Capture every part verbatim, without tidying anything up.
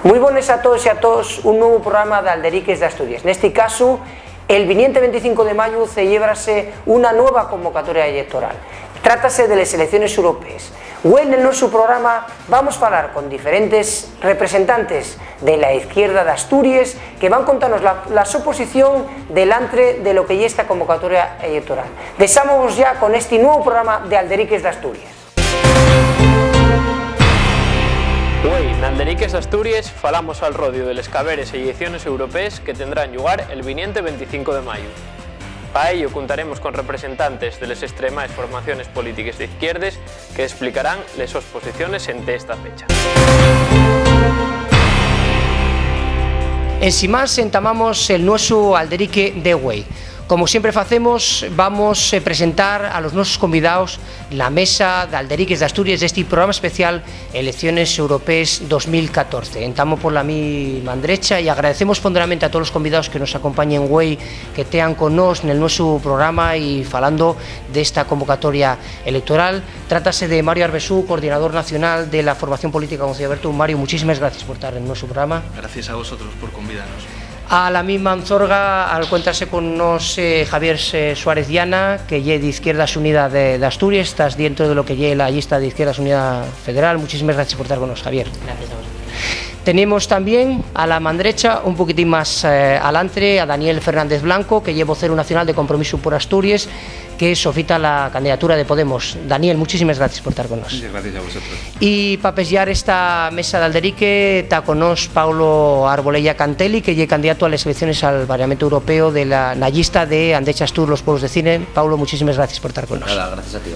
Mui bones a toes y a toos, un nuevu programa d'Alderiques d'Asturias. Nesti casu, el viniente venticinco de mayu ceyébrase una nueva convocatoria electoral. Trátase de les elecciones europees. Güei nel nuesu programa vamos falar con diferentes representantes de la izquierda d'Asturies que van contanos la, la so posición delantre de lo que ye esta convocatoria electoral. Dexámovos ya con esti nuevu programa d'Alderiques d'Asturies. Güei, n'Alderiques d'Asturies, falamos al rodiu de les caberes eleiciones europees que tendrán llugar el viniente venticinco de mayu. Pa ello, cuntaremos con representantes de les estremaes formaciones polítiques d'izquierdes que esplicarán les sos posiciones ente esta fecha. Ensin más, entamamos el nuesu alderique de güei. Como siempre facemos, vamos, eh, presentar a los nuesos convidaos la mesa d'Alderiques d'Asturies d'esti programa especial Elecciones Europees dos mil catorce. Entamo por la mi man drecha y agradecemos fonderamente a todos los convidaos que nos acompañen güei, que tean con nós nel nuesu programa y falando d'esta convocatoria electoral. Trátase de Mario Arbesú, coordinador nacional de la Formación Política Conceyu Abiertu. Mario, muchísimes gracias por tar en nuesu programa. Gracias a vosotros por convidarnos. A la mi man zorga, al cuéntase con nós, eh, Javier, eh, Suárez Llana, que ye d'Izquierdas Unidas de, d'Asturies, tas dientro de lo que ye la llista d'Izquierdas Unidas Federal. Muchísimes gracias por tar con nós, Javier. Gracias a vosotros. Tenemos tamién a la man drecha, un poquitín más, eh, alantre, a Daniel Fernández Blanco, que ye voceru nacional de Compromisu por Asturies, que sofita la candidatura de Podemos. Daniel, muchísimes gracias por tar con nós. Muchas gracias a vosotros. Y pa pesllar esta mesa d'alderique, ta con nós Paulo Arbolella Cantelli, que ye candidatu a les elecciones al Parlamentu Europeo de la, na llista de Andecha Astur, los pueblos de Cine. Paulo, muchísimes gracias por tar con nós. Nada, gracias a ti.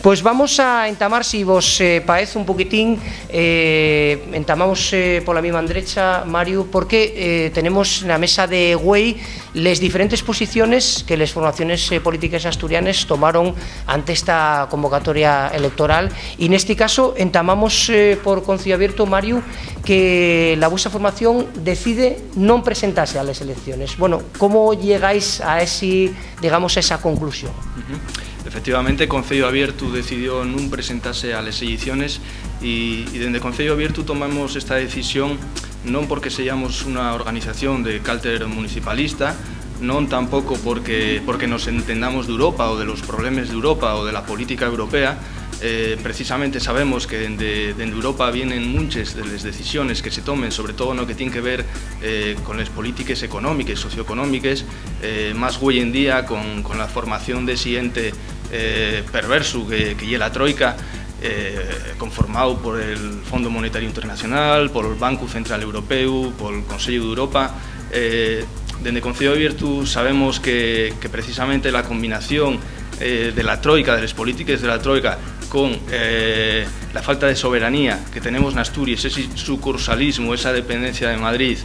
Pues vamos a entamar, si vos, eh, paez un poquitín, eh, entamamos, eh, pola mi man drecha, Mario, porque, eh, tenemos na mesa de güei les diferentes posiciones que les formaciones, eh, polítiques asturianes tomaron ante esta convocatoria electoral. Y nesti caso entamamos, eh, por Conceyu Abiertu, Mario, que la vuestra formación decide non presentase a les elecciones. Bueno, ¿cómo llegáis a esi, digamos, esa conclusión? Ujú. Efectivamente, Conceyu Abiertu decidió nun presentase a les elecciones y, y dende Conceyu Abiertu tomamos esta decisión non porque seyamos una organización de calter municipalista, non tampoco porque, porque nos entendamos d'Europa o de los problemes d'Europa o de la política europea. Eh, precisamente sabemos que dende, dende Europa vienen munches de les decisiones que se tomen, sobre todo no que tien que ver, eh, con les polítiques económiques, socioeconómiques, eh, más güei en día con, con la formación de ese ente, eh, perversu que, que ye la Troika, eh, conformado por el Fondo Monetario Internacional, por el Banco Central Europeu, por el Consello de Europa. Eh, dende Conceyu Abiertu sabemos que, que precisamente la combinación, eh, de la Troika, de les polítiques de la Troika, con, eh, la falta de soberanía que tenemos en Asturies, ese sucursalismo, esa dependencia de Madrid,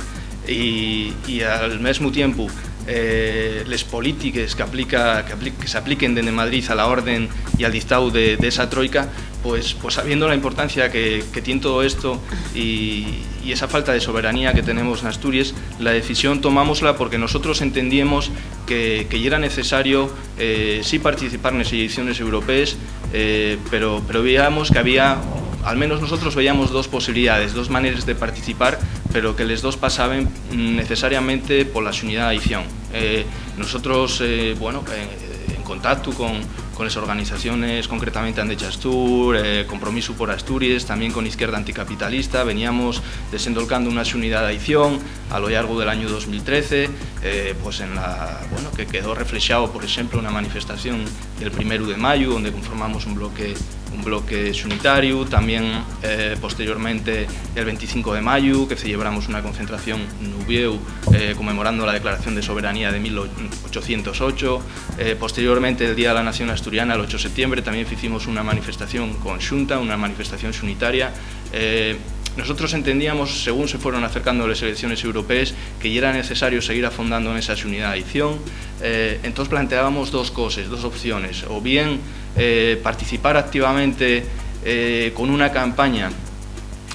y, y al mesmu tiempu, eh, les polítiques que aplica, que apli-, que s'apliquen dende Madrid a la orden y al dictáu de, de esa troika, pues, pues sabiendo la importancia que, que tien todo esto y, y esa falta de soberanía que tenemos en Asturies, la decisión tomámosla porque nosotros entendíamos que, que yera necesario, eh, sí participar en las elecciones europeas, eh, pero, pero veíamos que había, al menos nosotros veíamos dos posibilidades, dos maneras de participar, pero que les dos pasaban, mm, necesariamente por la xunidá d'aición. Eh, nosotros, eh, bueno, eh, en contacto con, con las organizaciones, concretamente Andecha Astur, eh, Compromiso por Asturias, también con Izquierda Anticapitalista, veníamos desendolcando una xunidá d'aición a lo llargo del año dos mil trece, eh, pues en la, bueno, que quedó reflexado, por ejemplo, una manifestación del primero de mayo, donde conformamos un bloque, un bloque xunitario. También, eh, posteriormente, el veinticinco de mayo, que celebramos una concentración n'Uviéu, eh, conmemorando la Declaración de Soberanía de mil ochocientos ocho. Eh, posteriormente, el Día de la Nación Asturiana, el ocho de septiembre, también hicimos una manifestación conjunta, una manifestación xunitaria. Eh, nosotros entendíamos, según se fueron acercando las elecciones europeas, que ya era necesario seguir afondando en esa xunidá d'aición. Eh, entonces planteábamos dos cosas, dos opciones, o bien, eh, participar activamente, eh, con una campaña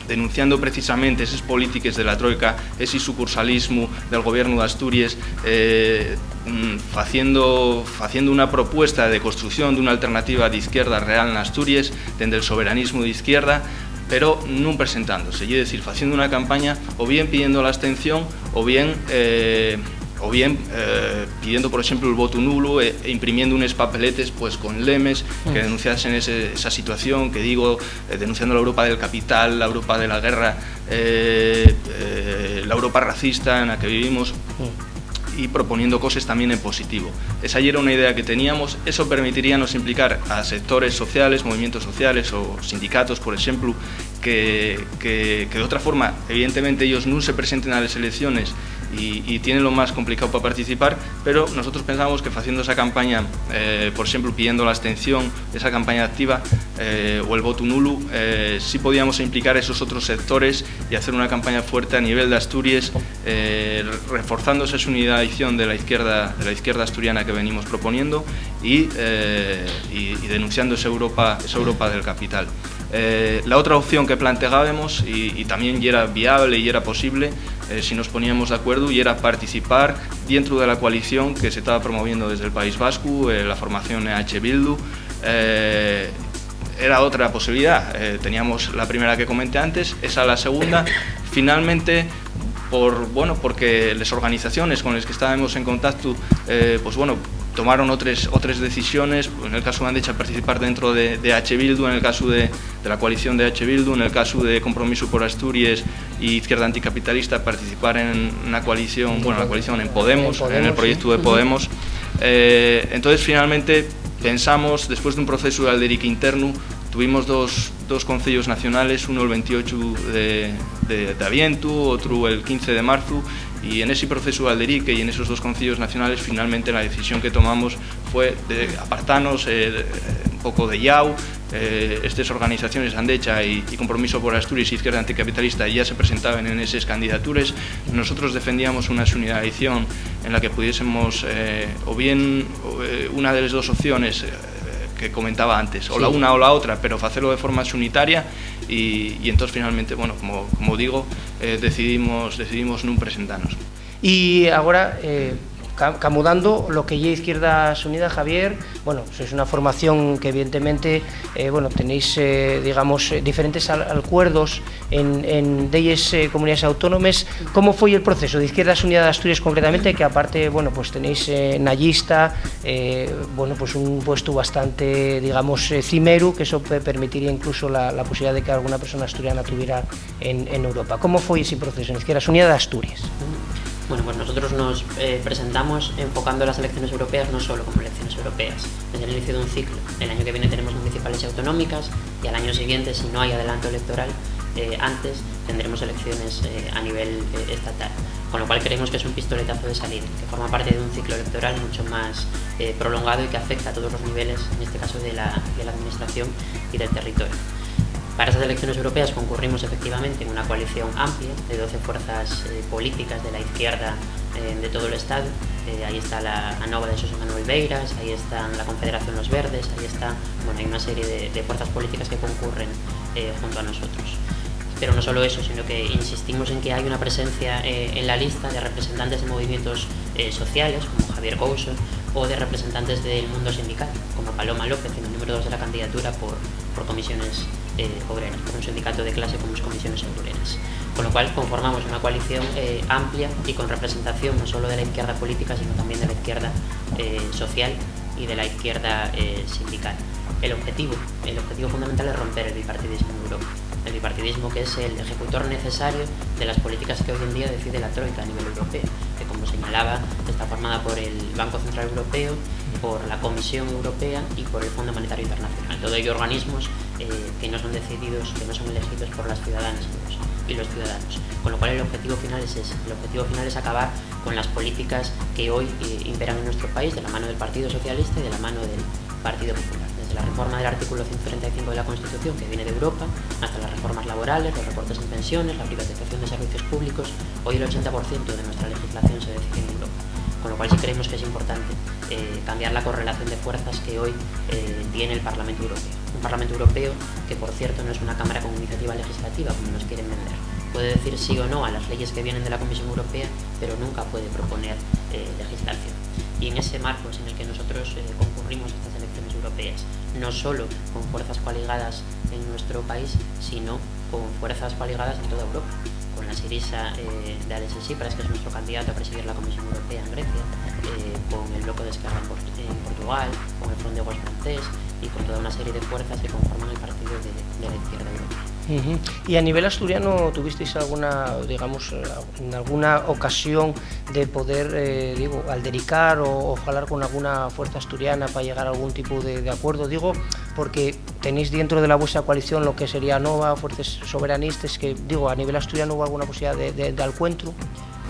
denunciando precisamente eses polítiques de la Troika, ese sucursalismo del gobierno de Asturies, eh, mm, faciendo, faciendo una propuesta de construcción d'una alternativa d'izquierda real en Asturies, dende el soberanismo d'izquierda, pero nun presentándose, ye decir, faciendo una campaña o bien pidiendo la abstención o bien, eh, o bien eh, pidiendo, por exemplu, el votu nulu e, e imprimiendo unes papeletes, pues, con lemes que denunciasen ese, esa situación que digo, eh, denunciando la Europa del capital, la Europa de la guerra, eh, eh, la Europa racista en la que vivimos y proponiendo coses también en positivo. Esa yera una idea que teníamos, eso permitiríanos implicar a sectores sociales, movimientos sociales o sindicatos, por exemplu, que, que, que d'otra forma, evidentemente, ellos nun se presenten a les elecciones y, y tienen lo más complicado pa participar, pero nosotros pensábamos que faciendo esa campaña, eh, por exemplu, pidiendo la abstención, esa campaña activa, eh, o el votu nulu, eh, sí podíamos implicar a esos otros sectores y hacer una campaña fuerte a nivel de Asturies, eh, reforzando esa unidad de acción de la izquierda, de la izquierda asturiana que venimos proponiendo y, eh, y, y denunciando esa Europa, esa Europa del capital. Eh, la otra opción que plantegábamos, y, y también yera viable y yera posible, eh, si nos poníamos de acuerdo, yera participar dentro de la coalición que se estaba promoviendo desde el País Vasco, eh, la formación E H Bildu. Eh, era otra posibilidad. Eh, teníamos la primera que comenté antes, esa la segunda. Finalmente, por, bueno, porque les organizaciones con les que estábamos en contacto, eh, pues bueno, tomaron otres, otres decisiones. En el caso de Andecha, participar dentro de, de H Bildu, en el caso de, de la coalición de H Bildu, en el caso de Compromiso por Asturies y Izquierda Anticapitalista, participar en una coalición, bueno, la coalición en Podemos, en el proyecto de Podemos. Eh, entonces, finalmente, pensamos, después de un proceso de alderique interno, tuvimos dos, dos concellos nacionales, uno el veintiocho de, de, de avientu, otro el quince de marzo, y en ese proceso de alderique y en esos dos concellos nacionales, finalmente la decisión que tomamos fue de apartarnos, eh, un poco de llau. Eh, estes organizaciones, Andecha y, y Compromiso por Asturies y Izquierda Anticapitalista, ya se presentaban en esas candidaturas. Nosotros defendíamos una xunidad de acción en la que pudiésemos, eh, o bien, eh, una de las dos opciones, eh, que comentaba antes, o la una o la otra, pero facelo de forma xunitaria y, y entonces finalmente, bueno, como, como digo, eh, decidimos, decidimos nun presentarnos. Y agora, eh, ca-, camudando lo que ye Izquierdas Unidas, Javier, bueno, sois una formación que evidentemente, eh, bueno, tenéis, eh, digamos, eh, diferentes al-, alcuerdos en, en delles, eh, comunidades autónomes. ¿Cómo foi el proceso de Izquierdas Unidas de Asturias concretamente, que aparte, bueno, pues tenéis, eh, na llista, eh, bueno, pues un puesto bastante, digamos, eh, cimeru, que eso pe-, permitiría incluso la, la posibilidad de que alguna persona asturiana tuviera en, en Europa? ¿Cómo foi ese proceso en Izquierdas Unidas de Asturias? Bueno, pues nosotros nos, eh, presentamos enfocando las elecciones europeas no solo como elecciones europeas. Es el inicio de un ciclo. El año que viene tenemos municipales y autonómicas y al año siguiente, si no hay adelanto electoral, eh, antes, tendremos elecciones, eh, a nivel, eh, estatal. Con lo cual creemos que es un pistoletazo de salida, que forma parte de un ciclo electoral mucho más, eh, prolongado y que afecta a todos los niveles, en este caso de la, de la administración y del territorio. Para esas elecciones europeas concurrimos efectivamente en una coalición amplia de doce fuerzas, eh, políticas de la izquierda, eh, de todo el Estado. Eh, ahí está la ANOVA de Xosé Manuel Beiras, ahí están la Confederación Los Verdes, ahí está, bueno, hay una serie de, de fuerzas políticas que concurren, eh, junto a nosotros. Pero no solo eso, sino que insistimos en que hay una presencia, eh, en la lista de representantes de movimientos, eh, sociales, como Javier Couso, o de representantes del mundo sindical, como Paloma López, en el número dos de la candidatura por, por Comisiones, eh, Obreras, por un sindicato de clase como es Comisiones Obreras. Con lo cual conformamos una coalición, eh, amplia y con representación no solo de la izquierda política, sino también de la izquierda, eh, social y de la izquierda, eh, sindical. El objetivo, el objetivo fundamental es romper el bipartidismo en Europa. El bipartidismo que es el ejecutor necesario de las políticas que hoy en día decide la Troika a nivel europeo, que, como señalaba, está formada por el Banco Central Europeo, por la Comisión Europea y por el Fondo Monetario Internacional. Todo ello organismos, eh, que no son decididos, que no son elegidos por las ciudadanas y los, y los ciudadanos. Con lo cual el objetivo final es ese. El objetivo final es acabar con las políticas que hoy, eh, imperan en nuestro país de la mano del Partido Socialista y de la mano del Partido Popular. Desde la reforma del artículo ciento treinta y cinco de la Constitución, que viene de Europa, hasta las reformas laborales, los recortes en pensiones, la privatización de servicios públicos, hoy el ochenta por ciento de nuestra legislación se decide en Europa. Con lo cual sí creemos que es importante, eh, cambiar la correlación de fuerzas que hoy, eh, tiene el Parlamento Europeo. Un Parlamento Europeo que, por cierto, no es una Cámara con iniciativa legislativa, como nos quieren vender. Puede decir sí o no a las leyes que vienen de la Comisión Europea, pero nunca puede proponer, eh, legislación. Y en ese marco es en el que nosotros, eh, concurrimos a estas elecciones europeas, no solo con fuerzas coaligadas en nuestro país, sino con fuerzas coaligadas en toda Europa, con la Syriza, eh, de Alexis Tsipras, que es nuestro candidato a presidir la Comisión Europea en Grecia, eh, con el Bloco de Esquerra en Port-, en Portugal, con el Front de Gauche francés y con toda una serie de fuerzas que conforman el partido de, de la izquierda europea. Ujú. ¿Y a nivel asturiano tuvisteis alguna, digamos, eh, en alguna ocasión de poder, eh, digo, aldericar o, o falar con alguna fuerza asturiana pa llegar a algún tipu de, de acuerdu? Digo, porque tenéis dientro de la vuestra coalición lo que sería Anova, fuerzas soberanistas, que, digo, a nivel asturiano hubo alguna posibilidad de, de, de alcuentru.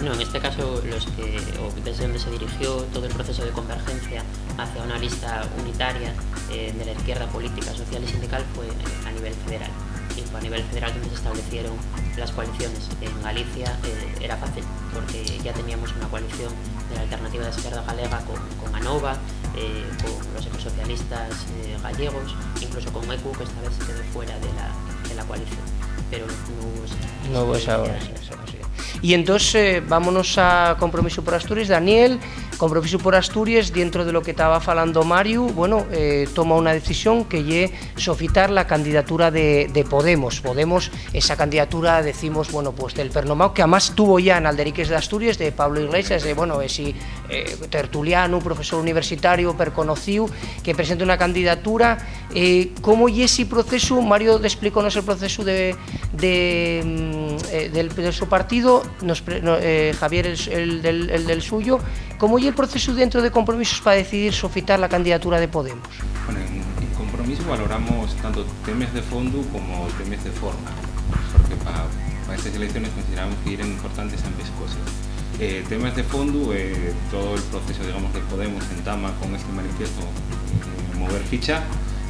No, en este caso, los que, o desde donde se dirigió todo el proceso de convergencia hacia una lista unitaria, eh, de la izquierda política, social y sindical fue, eh, a nivel federal. Y fue a nivel federal donde se establecieron las coaliciones. En Galicia, eh, era fácil, porque ya teníamos una coalición de la Alternativa de Esquerda Galega con, con Anova, eh, con los ecosocialistas, eh, gallegos, incluso con E Q, que esta vez se quedó fuera de la, de la coalición. Pero no hubo esa, no hubo esa, esa, esa posibilidad. Y entonces, eh, vámonos a Compromiso por Asturias, Daniel. Compromiso por Asturias, dentro de lo que estaba falando Mario, bueno, eh, toma una decisión que ye sofitar la candidatura de, de Podemos. Podemos, esa candidatura, decimos, bueno, pues del pernomao, que además tuvo ya en Alderiques de Asturias, de Pablo Iglesias, de, bueno, ese, eh, tertuliano, profesor universitario, perconocíu, que presenta una candidatura. Eh, ¿cómo ye ese proceso? Mario, explíconos el proceso de, de, mm, eh, del, del su partido, nos pre-, no, eh, Javier el, el del, el del suyo. ¿Cómo ye el proceso dentro de Compromisos pa decidir sofitar la candidatura de Podemos? Bueno, en, en Compromiso valoramos tanto temes de fondu como temes de forma, porque pa, pa estes eleiciones consideramos que yeren importantes ambes coses. Eh, temes de fondu, eh, todo el proceso, digamos, de Podemos entama con este manifiesto, eh, Mover Ficha,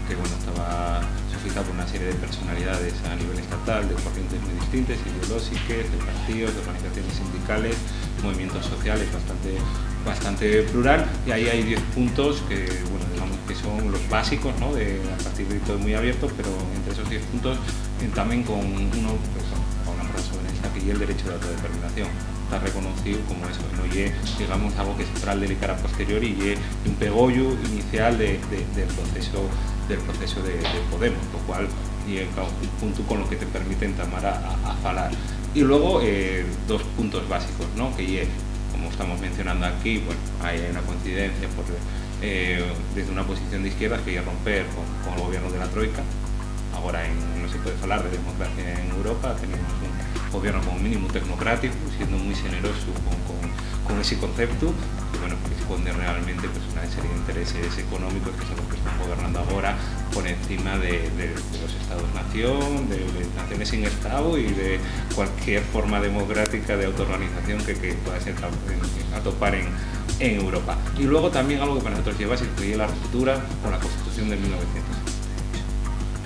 que, bueno, estaba sofitado por una serie de personalidades a nivel estatal, de corrientes muy distintas, ideológicas, de partidos, de organizaciones sindicales, movimientos sociales, bastante, bastante plural. Y ahí hay diez puntos que, bueno, digamos que son los básicos, ¿no? De, a partir de ahí todo muy abierto, pero entre esos diez puntos entamen con uno, pues, con una frase sobre esta, que y el derecho de autodeterminación. Está reconocido como eso, no ye, digamos, algo que se trasladara a posteriori, ye un pegollo inicial de, de, del proceso, del proceso de, de Podemos, lo cual ye un punto con lo que te permite entamar a, a, a falar. Y luego, eh, dos puntos básicos, ¿no? Que ye, como estamos mencionando aquí, bueno, hay una coincidencia por, eh, desde una posición de izquierda, que ye romper con, con el gobierno de la Troika. Ahora en, no se puede falar de democracia en Europa, tenemos un gobierno como mínimo tecnocrático, siendo muy generoso con, con, con ese concepto, y bueno, que esconde realmente, pues, una serie de intereses económicos que son los que están gobernando ahora por encima de, de, de los estados-nación, de, de naciones sin estado y de cualquier forma democrática de autoorganización que, que pueda ser a, en, a topar en, en Europa. Y luego también algo que para nosotros ye básico, que ye la ruptura con la Constitución de mil novecientos setenta y ocho.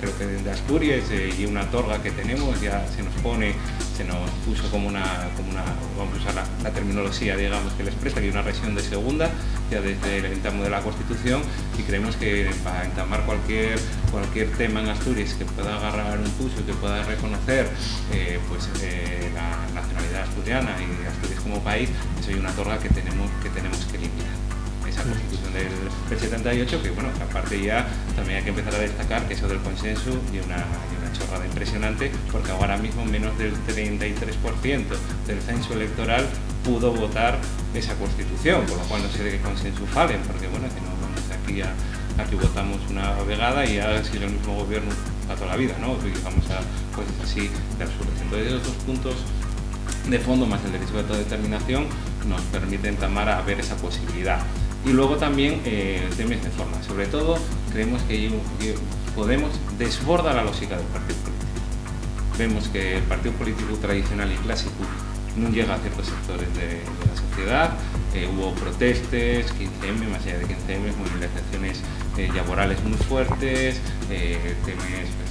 Creo que desde Asturias, eh, ye una torga que tenemos, ya se nos pone, se nos puso como una, como una, vamos a usar la, la terminología, digamos, que les presta, que ye una rexión de segunda, ya desde el entamo de la Constitución, y creemos que para entamar cualquier, cualquier tema en Asturias que pueda agarrar un puxu, que pueda reconocer, eh, pues, eh, la nacionalidad asturiana y Asturias como país, eso ye una torga que tenemos, que tenemos que eliminar. Esa Constitución del, del setenta y ocho, que, bueno, que aparte ya también hay que empezar a destacar que eso del consenso ye una, ye una chorrada impresionante, porque ahora mismo menos del treinta y tres por ciento del censo electoral pudo votar esa Constitución, con lo cual no sé de qué consenso falen, porque, bueno, que no vamos aquí a, a que votamos una vegada y ya sigue el mismo gobierno para toda la vida, ¿no? Y vamos a cosas así de absurdas. Entonces, esos dos puntos de fondo, más el derecho de autodeterminación, nos permite entamar a ver esa posibilidad. Y luego también, eh, temas de forma. Sobre todo, creemos que, que Podemos desborda la lógica del partido político. Vemos que el partido político tradicional y clásico nun llega a ciertos sectores de, de la sociedad. Eh, hubo protestes, quince M, más allá de quince M, movilizaciones, eh, laborales muy fuertes, eh, temas, pues,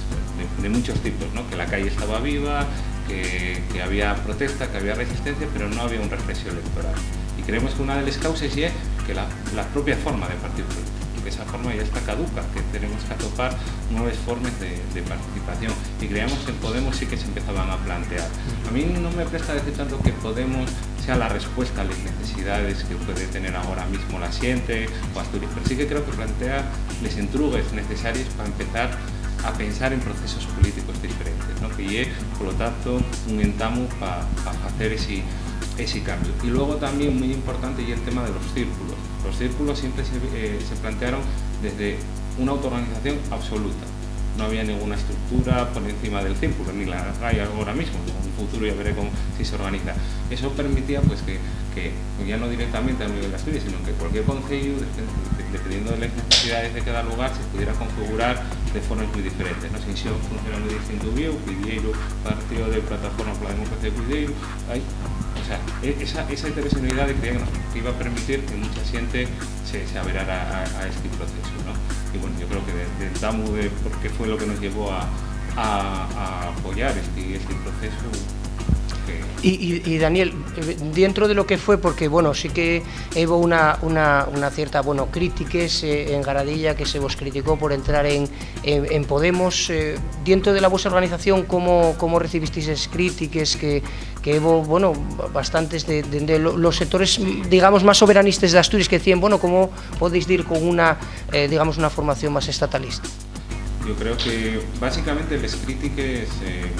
de, de muchos tipos, ¿no? Que la calle estaba viva, que, que había protesta, que había resistencia, pero no había un refrexo electoral. Y creemos que una de las causas es que la, la propia forma de partido político, que esa forma ya está caduca, que tenemos que atopar nuevas formas de, de participación. Y creíamos que en Podemos sí que se empezaban a plantear. A mí no me presta decir tanto que Podemos sea la respuesta a las necesidades que puede tener ahora mismo la xente o Asturias, pero sí que creo que plantea las entrugues necesarias para empezar a pensar en procesos políticos diferentes, ¿no? Que ye, polo tanto, un entamu pa, pa facer esi, esi cambio. Y luego también muy importante ye el tema de los círculos. Los círculos siempre se, eh, se plantearon desde una autoorganización absoluta. No había ninguna estructura por encima del círculo, ni la hay ahora mismo. En un futuro ya veré cómo, si se organiza. Eso permitía, pues, que, que, pues, ya no directamente a nivel de Asturias, sino que cualquier concello, depen-, dependiendo de las necesidades de cada lugar, se pudiera configurar de formas muy diferentes, ¿no? Xinxón funciona muy distinto a Uviéu, Cuidieiro, Partido de Plataforma por la Democracia de Cuidieiro, hay, o sea, e-, esa, esa heteroxeneidad creía que nos iba a permitir que mucha gente se, se averara a, a este proceso, ¿no? Y bueno, yo creo que de, de entamu de por qué fue lo que nos llevó a, a, a apoyar este, este proceso. Que Y, y, y, Daniel, eh, dentro de lo que fue, porque, bueno, sí que hubo una, una, una cierta, bueno, críticas, eh, en Garadilla, que se vos criticó por entrar en, en, en Podemos, eh, dentro de la vuestra organización, ¿cómo, cómo recibisteis esas críticas? Que, que hubo, bueno, bastantes de, de, de lo, los sectores, digamos, más soberanistas de Asturias que decían, bueno, ¿cómo podéis ir con una, eh, digamos, una formación más estatalista? Yo creo que básicamente les crítiques, eh,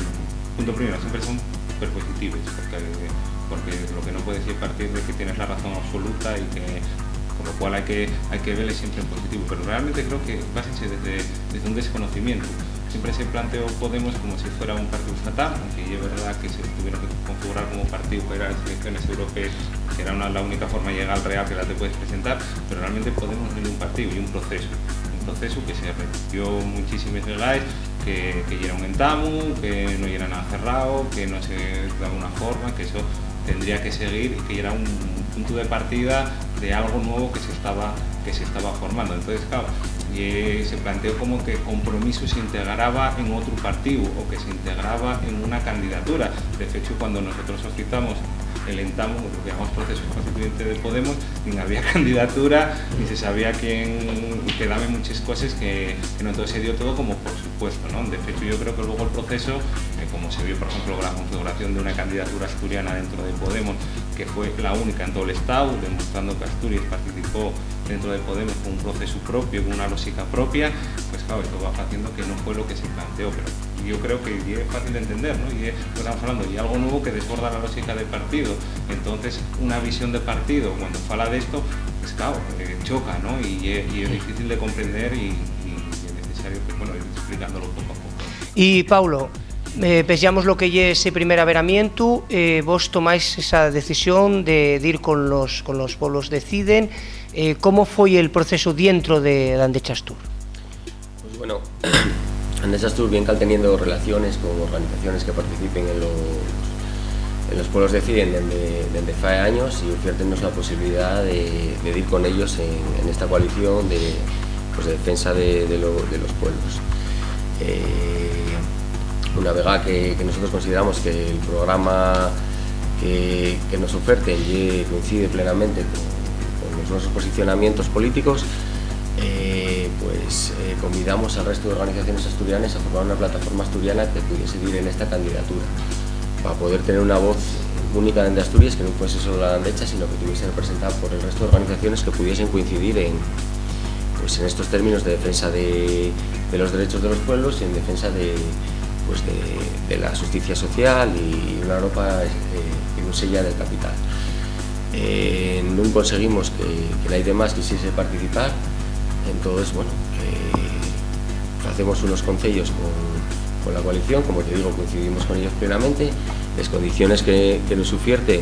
punto primero, siempre son perpositives, porque, porque lo que no puedes es partir de que tienes la razón absoluta y que, con lo cual hay que, hay que verle siempre en positivo, pero realmente creo que básense desde, desde un desconocimiento. Siempre se planteó Podemos como si fuera un partido estatal, aunque es verdad que se tuvieron que configurar como partido para ir a las elecciones europeas, que era una, la única forma de llegar al real que la te puedes presentar, pero realmente Podemos no es un partido, es un proceso. Un proceso que se repitió muchísimas veces, que, que ya era un entamu, que no era nada cerrado, que no se daba una forma, que eso tendría que seguir y que era un, un punto de partida de algo nuevo que se estaba, que se estaba formando. Entonces, claro, y, eh, se planteó como que Compromiso se integraba en otro partido o que se integraba en una candidatura. De hecho, cuando nosotros citamos el entamu, lo que llamamos proceso constituyente de Podemos, ni había candidatura, ni se sabía quién, y quedaban muchas cosas que, que no, entonces se dio todo como por supuesto, ¿no? De hecho, yo creo que luego el proceso, eh, como se vio, por ejemplo, con la configuración de una candidatura asturiana dentro de Podemos, que fue la única en todo el Estado, demostrando que Asturias participó dentro de Podemos con un proceso propio, con una lógica propia, pues claro, esto va haciendo que no fue lo que se planteó, pero yo creo que es fácil de entender, ¿no? Y es, pues, estamos hablando de algo nuevo que desborda la lógica de partido. Entonces, una visión de partido, cuando fala de esto, pues claro, eh, choca, ¿no? Y, y es difícil de comprender y, y, y es necesario que, bueno, ir explicándolo poco a poco. Y, Paulo, eh, pues ya vemos lo que ye ese primer averamientu, eh, vos tomáis esa decisión de, de ir con los, con los pueblos deciden. Eh, ¿cómo fue el proceso dentro de, de Andechastur? Pues bueno, Andechastur bien cal teniendo relaciones con organizaciones que participen en los, en los pueblos deciden dende, dende fai años y ufiértennos la posibilidad de, de ir con ellos en, en esta coalición de, pues, de defensa de, de lo, de los pueblos. Eh, una vega que, que nosotros consideramos que el programa que, que nos oferten ye, coincide plenamente con, con los nuestros posicionamientos políticos, eh, pues, eh, convidamos al resto de organizaciones asturianas a formar una plataforma asturiana que pudiese ir en esta candidatura, para poder tener una voz única dende Asturias, que no fuese solo la d'Andecha, sino que tuviese representada por el resto de organizaciones que pudiesen coincidir en, pues, en estos términos de defensa de, de los derechos de los pueblos y en defensa de, pues, de, de la justicia social y una Europa, eh, que no seya del capital. Eh, nun conseguimos que, que naide más quisiese participar, entonces, bueno, eh, facemos unos concellos con, con la coalición, como te digo, coincidimos con ellos plenamente, les condiciones que, que nos ufierten,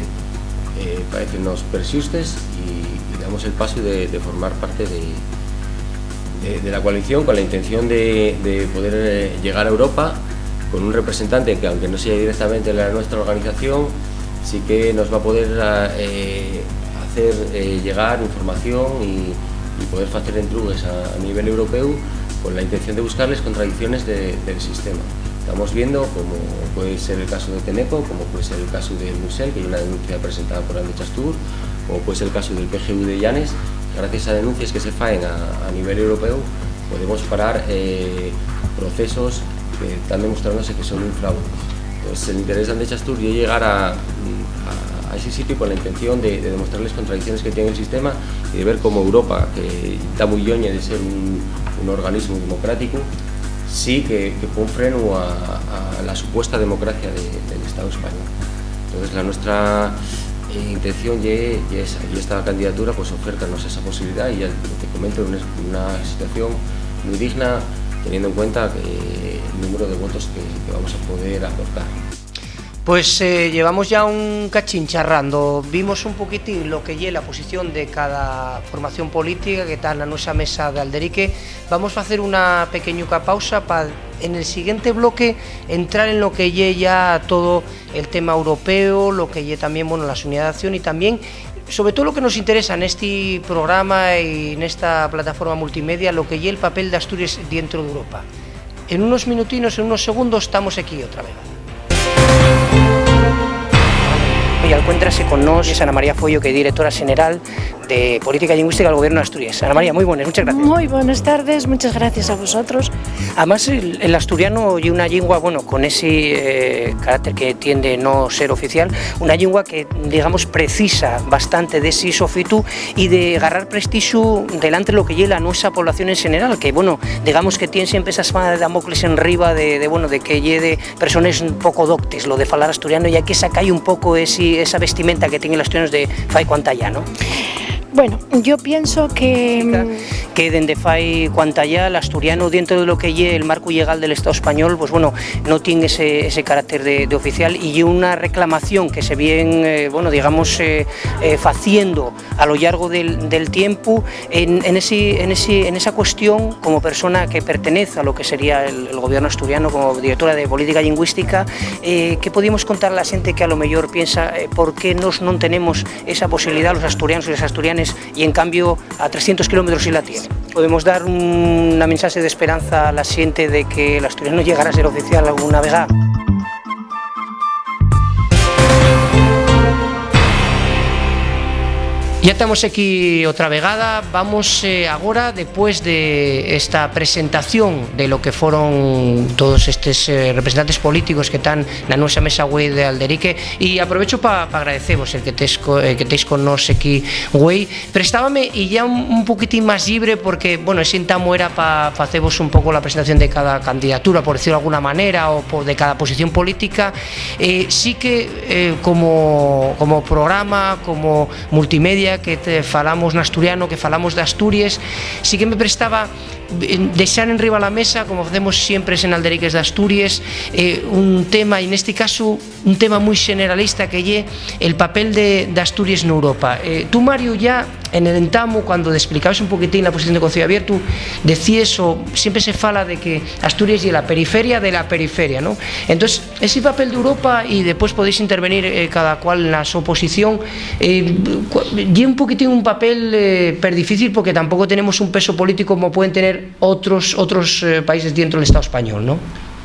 eh, parecennos perxustes y, y damos el paso de, de formar parte de, de, de la coalición con la intención de, de poder, eh, llegar a Europa con un representante que, aunque no sea directamente la nuestra organización, sí que nos va a poder, eh, hacer, eh, llegar información y, y poder facer entrugues a, a nivel europeu con la intención de buscar les contradicciones de, del sistema. Estamos viendo, como puede ser el caso de Teneco, como puede ser el caso de Musel, que hay una denuncia presentada por Andechastur, como puede ser el caso del P G U de Llanes. Gracias a denuncias que se faen a, a nivel europeu, podemos parar, eh, procesos que están demostrándose que son un fraude. Entonces, el interés de Andechastur es llegar a, a, a ese sitio con la intención de, de demostrar las contradicciones que tiene el sistema y de ver cómo Europa, que está muy lloñe de ser un, un organismo democrático, sí que, que pon frenu a, a la supuesta democracia de, del Estado español. Entonces, la nuestra, eh, intención ye, ye esa, y esta candidatura, pues, ofértanos esa posibilidad, y ya te comento, una, una situación muy digna, teniendo en cuenta que el número de votos que, que vamos a poder aportar. Pues, eh, llevamos ya un cachín charrando. Vimos un poquitín lo que ye la posición de cada formación política que ta na nuestra mesa d'Alderique. Vamos a facer una pequeñuca pausa pa, en el siguiente bloque, entrar en lo que ye ya todo el tema europeo, lo que ye también, bueno, la unidad de acción y también, sobre todo, lo que nos interesa nesti programa y nesta plataforma multimedia, lo que ye el papel d'Asturies dientro d'Europa. En unos minutinos, en unos segundos, tamos equí otra vez. Y alcuéntrase con nós Ana María Fuello, que ye directora xeneral de Política Lingüística del Gobierno de Asturias. Ana María, muy buenas, muchas gracias. Muy buenas tardes, muchas gracias a vosotros. Además, el, el asturiano ye una llingua, bueno, con ese, eh, carácter que tien de no ser oficial, una llingua que, digamos, precisa bastante de ese sofitu y de garrar prestixu delante lo que ye la nuestra población en general, que, bueno, digamos que tien siempre esa espada de Damocles en riba de, de, bueno, de que ye de persones poco doctes lo de falar asturiano, y hai que sacar un poco esi, esa vestimenta que tienen los asturianos de fai cuanta ya, ¿no? Bueno, yo pienso que, mm, que dende fai cuanta ya l'asturiano, dentro de lo que ye el marco llegal del Estado español, pues, bueno, no tiene ese, ese carácter de, de oficial, y ye una reclamación que se viene, eh, bueno, digamos, eh, eh, faciendo a lo llargo del, del tiempu en, en esi, en esi, en esa cuestión, como persona que pertenece a lo que sería el, el gobierno asturiano, como directora de política lingüística, eh, ¿qué podíamos contar a la xente que a lo mellor piensa, eh, por qué nos non tenemos esa posibilidad los asturianos y las asturianes, y en cambio a trescientos kilómetros sí la tienen? ¿Podemos dar una mensaje de esperanza a la xente de que el asturiano llegará a ser oficial alguna vegada? Ya estamos aquí otra vegada. Vamos, eh, agora, después de esta presentación de lo que fueron todos estos, eh, representantes políticos que están na nuestra mesa güei de Alderique, y aprovecho pa, pa agradecevos el que tes co-, eh, que estéis con nos aquí güei. Prestábame, y ya un, un poquitín más llibre, porque, bueno, ese entamu era pa facevos un poco la presentación de cada candidatura, por decirlo de alguna manera, o po-, de cada posición política. Eh, sí que, eh, como, como programa, como multimedia, que te falamos n'asturiano, que falamos d'Asturies, sí que me prestaba, eh, dexar enriba la mesa, como facemos siempre en Alderiques d'Asturies, eh, un tema, y nesti casu un tema mui xeneralista, que ye el papel de, d'Asturies n'Europa. Eh, tú, Mario, ya en el entamu, cuando desplicabes un poquitín la posición de Conceyu Abiertu, decíes, o siempre se fala de que Asturies ye la periferia de la periferia, ¿no? Entonces, ese papel d'Europa, y después podéis intervenir, eh, cada cual na so posición, eh, cua-, ye un poquitín un papel, eh, per difícil, porque tampoco tenemos un peso político como pueden tener otros, otros, eh, países dentro del Estado español, ¿no?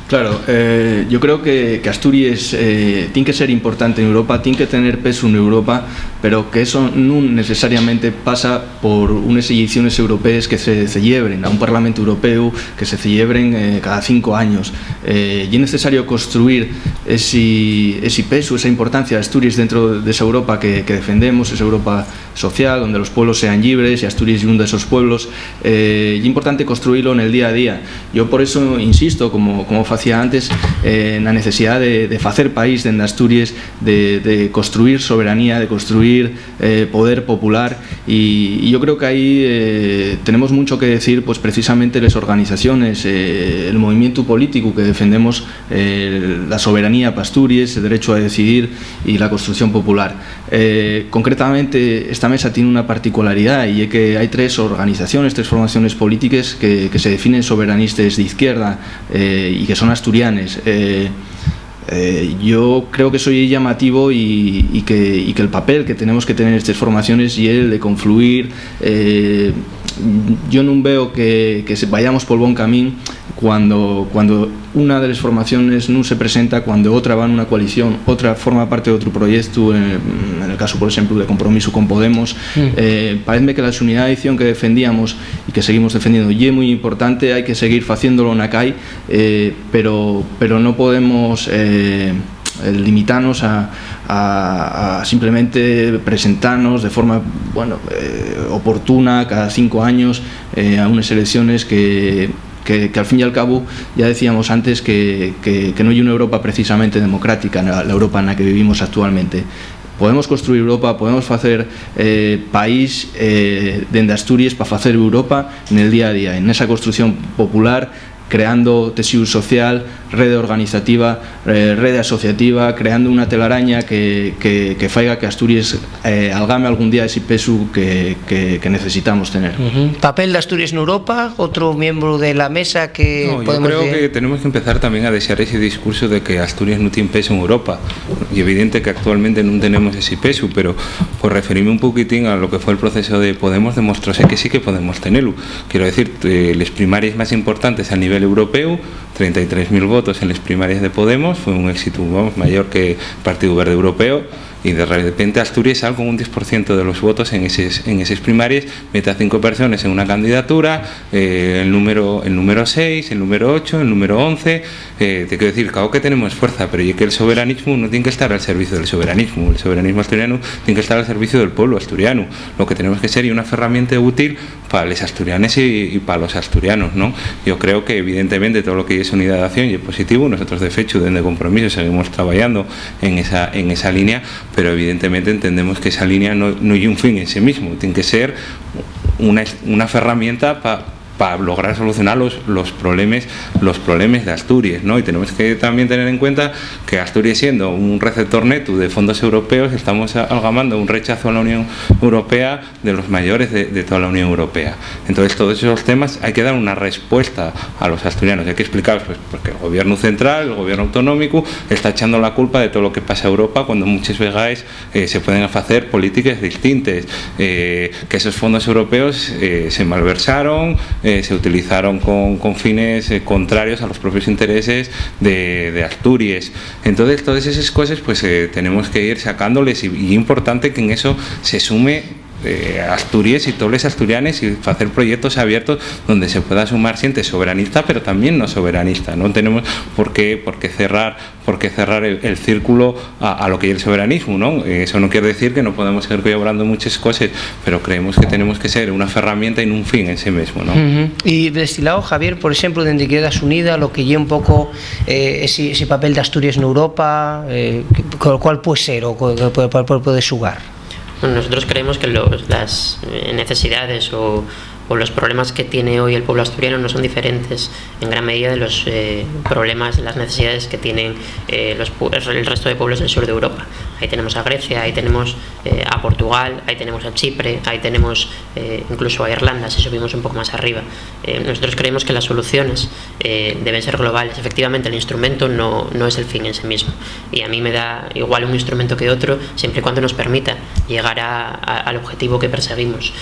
Claro, eh, yo creo que, que Asturies, eh, tien que ser importante en Europa, tien que tener pesu en Europa, pero que eso nun necesariamente pasa por unes eleiciones europees que se cellebren, a un Parlamento Europeu que se cellebren, eh, cada cinco años. Eh, ye necesario construir esi, esi pesu, esa importancia de Asturies dentro de esa Europa que, que defendemos, esa Europa social, donde los pueblos sean llibres, y Asturies ye un de esos pueblos. Eh, ye importante construirlo en el día a día. Yo por eso insisto, como, como facía antes, eh, en la necesidad de, de facer país dende Asturies, de, de construir soberanía, de construir, eh, poder popular, y, y yo creo que ahí, eh, tenemos mucho que decir, pues, precisamente les organizaciones, eh, el movimiento político que defendemos, eh, la soberanía pa Asturies, el derecho a decidir y la construcción popular. Eh, concretamente, esta mesa tiene una particularidad, y es que hay tres organizaciones, tres formaciones políticas que, que se definen soberanistas de izquierda, eh, y que son asturianes. Eh, eh, yo creo que eso ye llamativo y, y que, y que el papel que tenemos que tener estas formaciones y el de confluir, eh, yo nun veo que, que se, vayamos por buen camín cuando, cuando una de les formaciones nun se presenta, cuando otra va nuna coalición, otra forma parte d'otru proyectu, en, en el casu, por exemplu, de Compromiso con Podemos. Mm. Eh, paezme que la xunidá de acción que defendíamos y que seguimos defendiendo ye mui importante, hai que seguir faciéndolo na cai, eh, pero, pero no podemos, eh, limitanos a, a, a simplemente presentanos de forma, bueno, eh, oportuna cada cinco años, eh, a unes elecciones que, que, que al fin y al cabo, ya decíamos antes que, que, que no hay una Europa precisamente democrática, la, la Europa en la que vivimos actualmente. Podemos construir Europa, podemos facer, eh, país, eh, dende Asturies pa facer Europa nel día a día, en esa construcción popular, creando tesidu social, rede organizativa, eh, rede asociativa, creando una telaraña que, que, que faiga que Asturies, eh, algame algún día ese pesu que, que, que necesitamos tener. Ujú. Papel d'Asturies n'Europa, otro miembro de la mesa que... No, yo podemos creo decir que tenemos que empezar también a dejar ese discurso de que Asturies no tiene peso en Europa. Y evidente que actualmente no tenemos ese peso, pero por referirme un poquitín a lo que fue el proceso de Podemos, demostróse que sí que podemos tenerlo. Quiero decir, eh, les primarias más importantes a nivel europeo, treinta y tres mil votos en les primarias de Podemos, fue un éxito, vamos, mayor que Partido Verde Europeo, y de repente Asturies sal con un diez por ciento de los votos en eses, en eses primarias, mete a cinco personas en una candidatura, eh, el número, el número seis, el número ocho, el número once, eh, te quiero decir, claro que tenemos fuerza, pero ye que el soberanismo no tiene que estar al servicio del soberanismo, el soberanismo asturiano tiene que estar al servicio del pueblo asturiano. Lo que tenemos que ser es una herramienta útil pa les asturianes y, y pa los asturianos, ¿no? Yo creo que, evidentemente, todo lo que es unidad de acción y es positivo. Nosotros, de fecho, dende Compromiso seguimos trabajando en esa, en esa línea, pero, evidentemente, entendemos que esa línea no, no es un fin en sí mismo, tiene que ser una, una herramienta pa, pa lograr solucionar los, los problemas, los problemas de Asturies, ¿no? Y tenemos que también tener en cuenta que Asturies, siendo un receptor neto de fondos europeos, estamos a-, algamando un rechazo a la Unión Europea de los mayores de, de toda la Unión Europea. Entonces, todos esos temas hay que dar una respuesta a los asturianos. Hay que explicarlos, pues, porque el gobierno central, el gobierno autonómico, está echando la culpa de todo lo que pasa en Europa, cuando muchas veces, eh, se pueden hacer políticas distintas, eh, que esos fondos europeos, eh, se malversaron, eh, se utilizaron con, con fines, eh, contrarios a los propios intereses de, de Asturies. Entonces, todas esas cosas, pues, eh, tenemos que ir sacándoles y, y importante que en eso se sume, eh, Asturies y todos los asturianes y hacer proyectos abiertos donde se pueda sumar gente soberanista, pero también no soberanista. No tenemos por qué, por qué cerrar, por qué cerrar el, el círculo a, a lo que es el soberanismo, ¿no? Eh, eso no quiere decir que no podamos seguir colaborando en muchas cosas, pero creemos que tenemos que ser una herramienta y no un fin en sí mismo, ¿no? Ujú. Y de este lado, Javier, por ejemplo, de Izquierdas Unidas, lo que lle un poco, eh, ese, ese papel de Asturias en Europa, eh, cu-, ¿cuál puede ser o cu-, cu-, cuál puede jugar? Bueno, nosotros creemos que los, las, eh, necesidades o, o los problemas que tiene hoy el pueblo asturiano no son diferentes en gran medida de los, eh, problemas, de las necesidades que tienen, eh, los pu-, el resto de pueblos del sur de Europa. Ahí tenemos a Grecia, ahí tenemos, eh, a Portugal, ahí tenemos a Chipre, ahí tenemos, eh, incluso a Irlanda, si subimos un poco más arriba. Eh, nosotros creemos que las soluciones, eh, deben ser globales. Efectivamente, el instrumento no, no es el fin en sí mismo. Y a mí me da igual un instrumento que otro, siempre y cuando nos permita llegar a, a, al objetivo que perseguimos.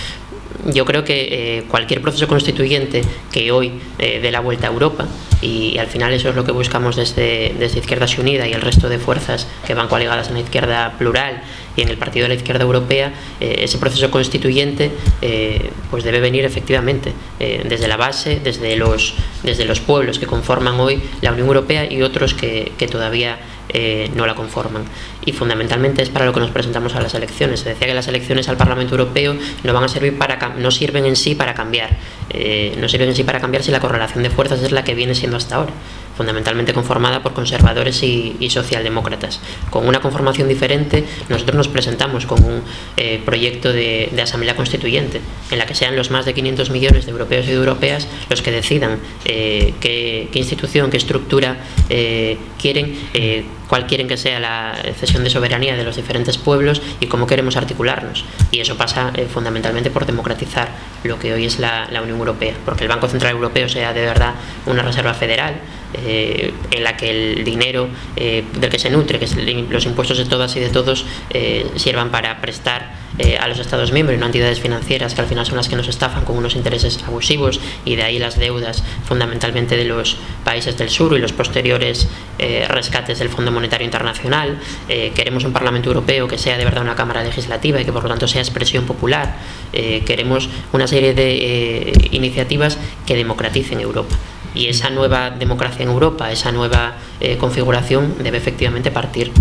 Yo creo que, eh, cualquier proceso constituyente que hoy, eh, dé la vuelta a Europa, y, y al final eso es lo que buscamos desde, desde Izquierda Unida y el resto de fuerzas que van coaligadas en la izquierda plural y en el Partido de la Izquierda Europea, eh, ese proceso constituyente, eh, pues debe venir efectivamente, eh, desde la base, desde los, desde los pueblos que conforman hoy la Unión Europea y otros que, que todavía, eh, no la conforman. Y fundamentalmente es para lo que nos presentamos a las elecciones. Se decía que las elecciones al Parlamento Europeo no van a servir para cam-, no sirven en sí para cambiar. Eh, no sirven en sí para cambiar si la correlación de fuerzas es la que viene siendo hasta ahora, fundamentalmente conformada por conservadores y, y socialdemócratas. Con una conformación diferente, nosotros nos presentamos con un, eh, proyecto de, de asamblea constituyente, en la que sean los más de quinientos millones de europeos y de europeas los que decidan, eh, qué, qué institución, qué estructura, eh, quieren, eh, cuál quieren que sea la cesión de soberanía de los diferentes pueblos y cómo queremos articularnos. Y eso pasa, eh, fundamentalmente por democratizar lo que hoy es la, la Unión Europea, porque el Banco Central Europeo sea de verdad una reserva federal, eh, en la que el dinero, eh, del que se nutre, que es el, los impuestos de todas y de todos, eh, sirvan para prestar, eh, a los Estados miembros y no a entidades financieras, que al final son las que nos estafan con unos intereses abusivos, y de ahí las deudas fundamentalmente de los países del sur y los posteriores, eh, rescates del Fondo Monetario Internacional. Eh, queremos un Parlamento Europeo que sea de verdad una Cámara Legislativa y que, por lo tanto, sea expresión popular. Eh, queremos una serie de, eh, iniciativas que democraticen Europa. Y esa nueva democracia en Europa, esa nueva, eh, configuración debe efectivamente partir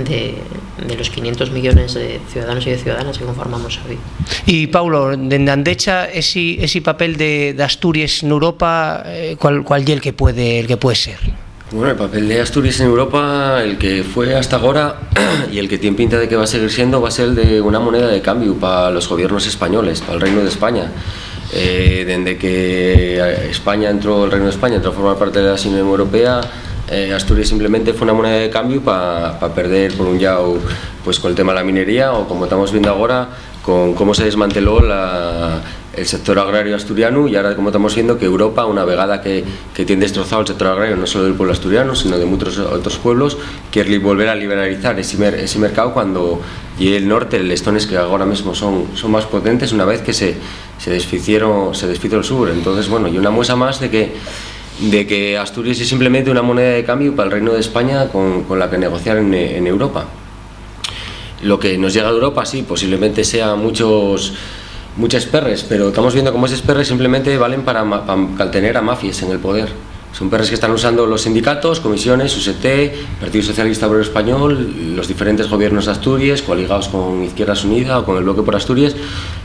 de, de los quinientos millones de ciudadanos y de ciudadanas que conformamos hoy. Y, Paulo, dende Andecha, esi, esi papel de, de Asturies n'Europa, eh, ¿cuál, cuál ye el que puede, el que puede ser? Bueno, el papel de Asturies en Europa, el que fue hasta agora y el que tiene pinta de que va a seguir siendo, va a ser el de una moneda de cambio pa los gobiernos españoles, pa'l Reino de España. Eh, dende que España entró, el Reino de España entró a formar parte de la Unión Europea, eh, Asturies simplemente fue una moneda de cambio pa, pa perder, por un llau, pues, col tema de la minería, o como estamos viendo agora, con cómo se desmanteló la, el sector agrario asturiano, y ahora como estamos viendo que Europa, una vegada que, que tiene destrozado el sector agrario, no solo del pueblo asturiano, sino de muchos otros pueblos, quiere li-, volver a liberalizar ese mer-, ese mercado cuando y el norte, les zones que agora mesmo son, son más potentes, una vez que se, se desficieron, se desfizo el sur. Entonces, bueno, y una muestra más de que, de que Asturies es simplemente una moneda de cambio pa'l Reino de España con, con la que negociar en, en Europa. Lo que nos llega de Europa, sí, posiblemente sea muchos, muchas perres, pero estamos viendo cómo esos perres simplemente valen para ma-, pa caltener a mafias en el poder. Son perres que están usando los sindicatos, comisiones, U S T, Partido Socialista Obrero Español, los diferentes gobiernos de Asturias, coaligados con Izquierdas Unidas o con el Bloque por Asturias,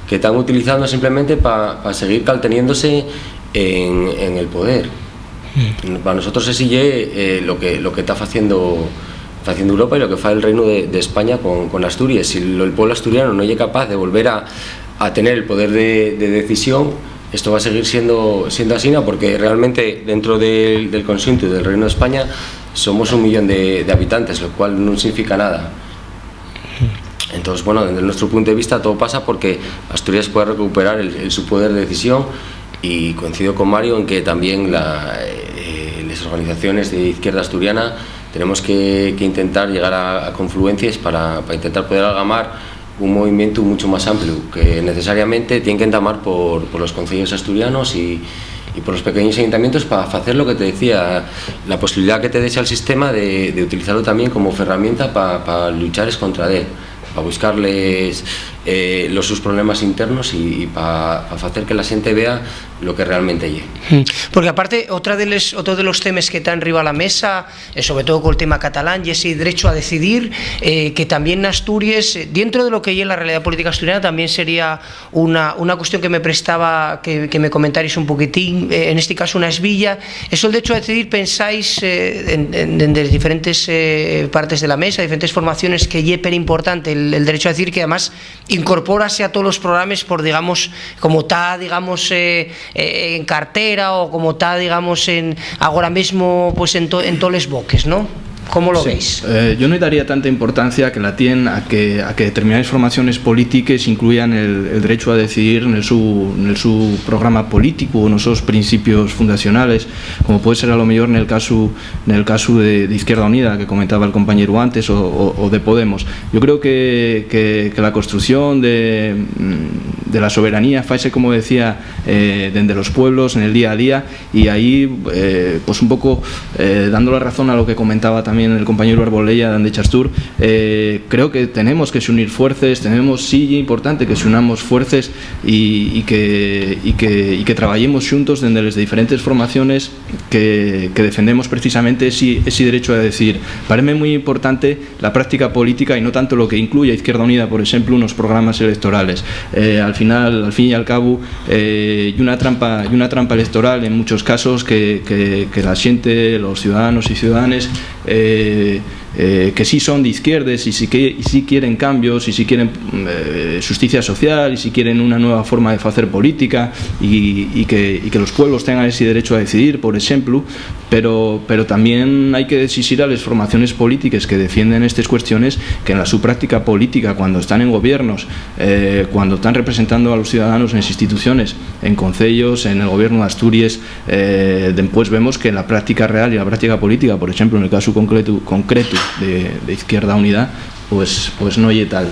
que están utilizando simplemente pa, pa seguir calteniéndose en, en el poder. Para nosotros esi ye, eh, lo que, lo que está faciendo, faciendo Europa y lo que fa el Reino de, de España con, con Asturies. Si lo, el pueblo asturiano no ye capaz de volver a, a tener el poder de, de decisión, esto va a seguir siendo, siendo asina, porque realmente dentro del, del conxunto del Reino de España somos un millón de, de habitantes, lo cual no significa nada. Entonces, bueno, desde nuestro punto de vista todo pasa porque Asturias pueda recuperar el, el su poder de decisión, y coincido con Mario en que también la, eh, las organizaciones de izquierda asturiana tenemos que, que intentar llegar a, a confluencias para, para intentar poder algamar un movimiento mucho más amplio, que necesariamente tiene que entamar por, por los concellos asturianos y, y por los pequeños ayuntamientos pa facer lo que te decía, la posibilidá que te dexa el sistema de, de utilizalo tamién como ferramienta pa, pa luchar escontra d'él, pa buscarles, eh, los sus problemas internos y, y pa, pa facer que la xente vea lo que realmente ye. Mm. Porque aparte, otra de les, otro de los temes que ta enriba la mesa, eh, sobre todo col tema catalán, ye ese derecho a decidir, eh, que tamién n'Asturies, eh, dientro de lo que ye la realidá política asturiana, tamién sería una, una cuestión que me prestaba que, que me comentaris un poquitín, eh, en esti casu, una esbilla, eso el derecho a decidir, pensáis, eh, en, en, dende les diferentes, eh, partes de la mesa, diferentes formaciones, que ye perimportante el, el derecho a decidir, que además incorpórase a tolos programes por, digamos, como ta, digamos, eh, eh, en cartera o como ta, digamos, en, agora mesmo, pues, en to-, en toles boques, ¿no? ¿Cómo lo veis? Sí. Eh, yo no daría tanta importancia que la tien a que, a que determinades formaciones polítiques incluyan el, el derecho a decidir nel su, nel su programa político o nos sos principios fundacionales, como puede ser a lo mejor nel casu, nel casu de, de Izquierda Unida, que comentaba el compañero antes, o, o, o de Podemos. Yo creo que, que, que la construcción de, mm, de la soberanía faise, como decía, eh, dende los pueblos, en el día a día, y ahí, eh, pues un poco, eh, dando la razón a lo que comentaba también el compañero Arbolella de Andecha Astur, eh, creo que tenemos que unir fuerces, tenemos, sí, ye importante que unamos fuerces y, y que, y que, y que trabajemos juntos desde las diferentes formaciones que, que defendemos precisamente ese, ese derecho a decidir. Parece muy importante la práctica política y no tanto lo que incluye a Izquierda Unida, por ejemplo, unos programas electorales. Eh, al final, al fin y al cabo, eh, y una trampa, y una trampa electoral en muchos casos que, que, que la gente, los ciudadanos y ciudadanas, eh, eh, que sí son de izquierdes y sí que, y sí quieren cambios y sí quieren, eh, justicia social y sí quieren una nueva forma de hacer política y, y que, y que los pueblos tengan ese derecho a decidir, por ejemplo, pero, pero también hay que exigir a las formaciones políticas que defienden estas cuestiones que en la su práctica política, cuando están en gobiernos, eh, cuando están representando a los ciudadanos en las instituciones, en concellos, en el gobierno de Asturias, eh, después vemos que en la práctica real y la práctica política, por ejemplo, en el caso concreto, concreto de, de Izquierda Unida, pues, pues no ye tal.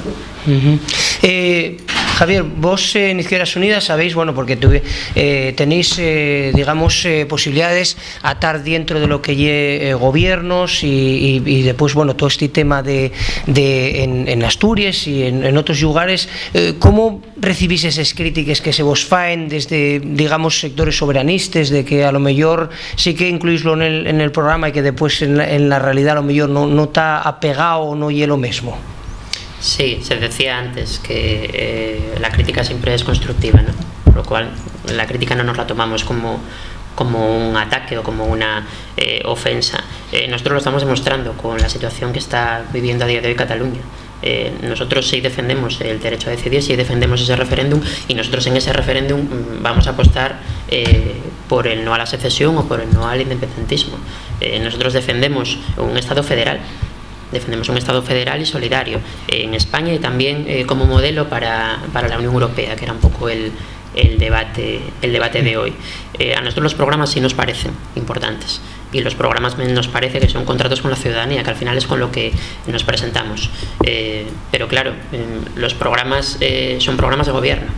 Ujú. Eh, Javier, vos, eh, en Izquierdas Unidas sabéis, bueno, porque tuve, eh, tenéis, eh, digamos, eh, posibilidades a tar dientro de lo que ye, eh, gobiernos y, y, y después, bueno, todo este tema de, de en, en Asturias y en, en otros lugares. Eh, ¿cómo recibís eses crítiques que se vos faen desde, digamos, sectores soberanistes, de que a lo mellor sí que incluíslo en el, en el programa y que después en la, en la realidá a lo mellor no, no ta apegao o no ye lo mesmo? Sí, se decía antes que, eh, la crítica siempre es constructiva, ¿no? Por lo cual, la crítica no nos la tomamos como, como un ataque o como una, eh, ofensa. Eh, nosotros lo estamos demostrando con la situación que está viviendo a día de hoy Cataluña. Eh, nosotros sí defendemos el derecho a decidir, sí defendemos ese referéndum, y nosotros en ese referéndum, mm, vamos a apostar, eh, por el no a la secesión o por el no al independentismo. Eh, nosotros defendemos un Estado federal. Defendemos un Estado federal y solidario, eh, en España y también, eh, como modelo para, para la Unión Europea, que era un poco el, el debate, el debate de hoy. Eh, a nosotros los programas sí nos parecen importantes, y los programas me-, nos parece que son contratos con la ciudadanía, que al final es con lo que nos presentamos. Eh, pero claro, em, los programas, eh, son programas de gobierno.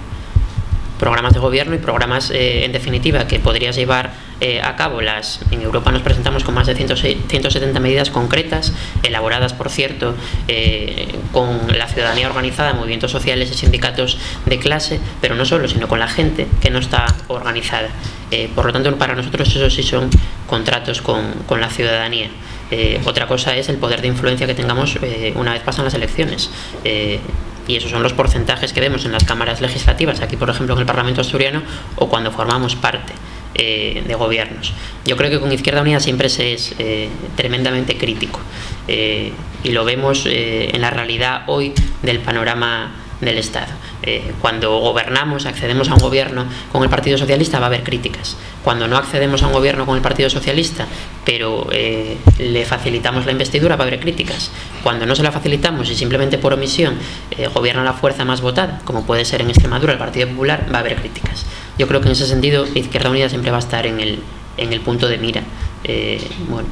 Programas de gobierno y programas, eh, en definitiva, que podrías llevar, eh, a cabo. Las, en Europa nos presentamos con más de cien, ciento setenta medidas concretas, elaboradas, por cierto, eh, con la ciudadanía organizada, movimientos sociales y sindicatos de clase, pero no solo, sino con la gente que no está organizada. Eh, por lo tanto, para nosotros esos sí son contratos con, con la ciudadanía. Eh, otra cosa es el poder de influencia que tengamos, eh, una vez pasan las elecciones. Eh, y esos son los porcentajes que vemos en las cámaras legislativas, aquí, por ejemplo, en el Parlamento asturiano, o cuando formamos parte, eh, de gobiernos. Yo creo que con Izquierda Unida siempre se es, eh, tremendamente crítico, eh, y lo vemos, eh, en la realidad hoy del panorama del Estado. Eh, cuando gobernamos, accedemos a un gobierno con el Partido Socialista, va a haber críticas. Cuando no accedemos a un gobierno con el Partido Socialista, pero, eh, le facilitamos la investidura, va a haber críticas. Cuando no se la facilitamos y simplemente por omisión, eh, gobierna la fuerza más votada, como puede ser en Extremadura el Partido Popular, va a haber críticas. Yo creo que en ese sentido Izquierda Unida siempre va a estar en el, en el punto de mira. Eh, bueno.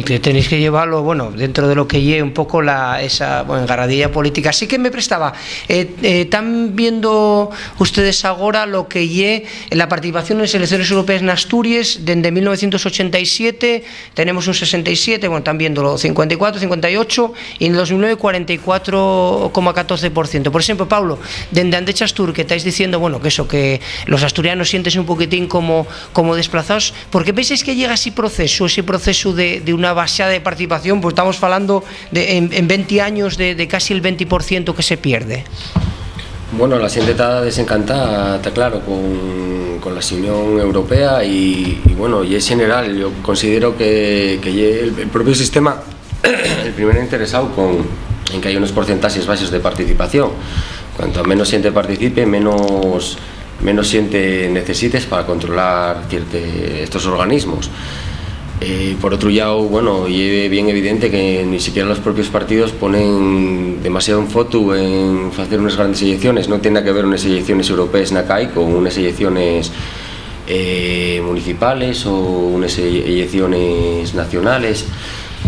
Que tenéis que llevarlo, bueno, dentro de lo que lle un poco la, esa, bueno, engarradilla política. Sí que me prestaba, eh, eh, ¿tán viendo ustedes agora lo que lle la participación en elecciones europeas en Asturias? Dende mil novecientos ochenta y siete tenemos un sesenta y siete, bueno, están viéndolo, cincuenta y cuatro, cincuenta y ocho, y en el dos mil nueve, cuarenta y cuatro coma catorce por ciento. Por exemplo, Pablo, dende Andechas Tour, que estáis diciendo, bueno, que eso, que los asturianos siéntense un poquitín como, como desplazados, ¿por qué pensáis que llega ese proceso, ese proceso de, de una baixada de participación? Pues estamos hablando de, en, en veinte años de, de casi el veinte por ciento que se pierde. Bueno, la xente ta desencantada, ta claro, con, con la Unión Europea y, y, bueno, y es general. Yo considero que, que ye el, el propio sistema, el primero interesado con, en que haya unos porcentajes baixos de participación. Cuanto menos xente participe, menos, menos xente necesites para controlar cierte, estos organismos. Eh, por otro llau, bueno, ye bien evidente que ni siquiera los propios partidos ponen demasiado enfotu en facer unes grandes elecciones. No tiene nada que ver unes elecciones europees na cai con unes elecciones, eh, municipales o unes e-, elecciones nacionales.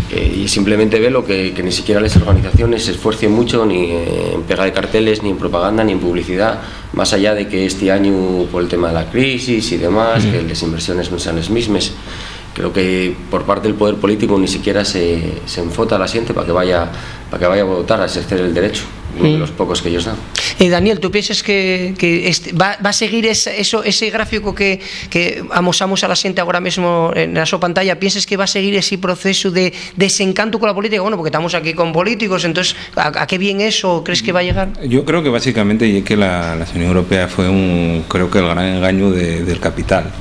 Eh, y simplemente velo que, que ni siquiera les organizaciones se esfuercen mucho ni en pega de carteles, ni en propaganda, ni en publicidad, más allá de que este año, por el tema de la crisis y demás, que les inversiones no sean les mismes. Creo que por parte del poder político ni siquiera se, se enfota a la xente para que vaya, para que vaya a votar, a ejercer el derecho, uno de los pocos que ellos dan. Eh, Daniel, ¿tú piensas que, que este, va, va a seguir esa, eso, ese gráfico que, que amosamos a la xente ahora mismo en la so pantalla? ¿Piensas que va a seguir ese proceso de desencanto con la política? Bueno, porque estamos aquí con políticos, entonces, ¿a, a qué viene eso? ¿Crees que va a llegar? Yo creo que básicamente ye que la, la Unión Europea fue un, creo que el gran engaño de, del capital.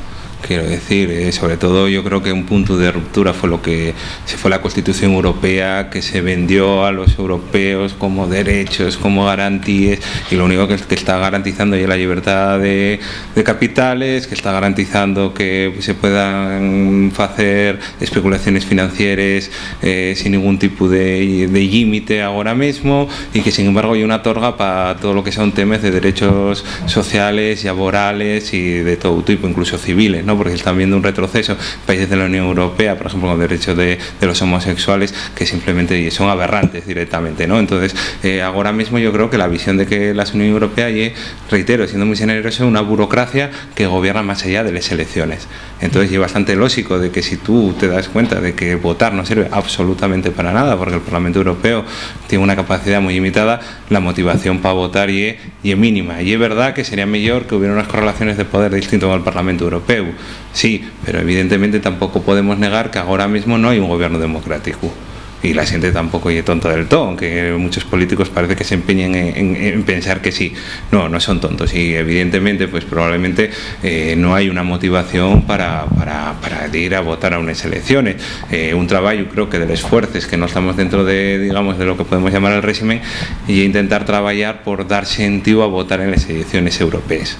Quiero decir, eh, sobre todo yo creo que un punto de ruptura fue lo que se fue la Constitución Europea, que se vendió a los europeos como derechos, como garantías, y lo único que, que está garantizando es la libertad de, de capitales, que está garantizando que se puedan hacer especulaciones financieras, eh, sin ningún tipo de, de límite ahora mismo, y que sin embargo hay una torga para todo lo que son temas de derechos sociales, laborales y de todo tipo, incluso civiles, ¿no? ¿no? Porque están viendo un retroceso en países de la Unión Europea, por ejemplo, con derechos de, de los homosexuales, que simplemente son aberrantes directamente, ¿no? Entonces, eh, ahora mismo yo creo que la visión de que la Unión Europea, y reitero, siendo muy generoso, una burocracia que gobierna más allá de las elecciones. Entonces, es bastante lógico de que si tú te das cuenta de que votar no sirve absolutamente para nada, porque el Parlamento Europeo tiene una capacidad muy limitada, la motivación para votar y es, y es mínima. Y es verdad que sería mejor que hubiera unas correlaciones de poder distintas con el Parlamento Europeo. Sí, pero evidentemente tampoco podemos negar que ahora mismo no hay un gobierno democrático. Y la gente tampoco es tonta del todo, aunque muchos políticos parece que se empeñen en, en, en pensar que sí. No, no son tontos. Y evidentemente, pues probablemente, eh, no hay una motivación para, para, para ir a votar a unas elecciones. Eh, un trabajo, creo que, de los esfuerzos que no estamos dentro de, digamos, de lo que podemos llamar el régimen, y intentar trabajar por dar sentido a votar en las elecciones europeas.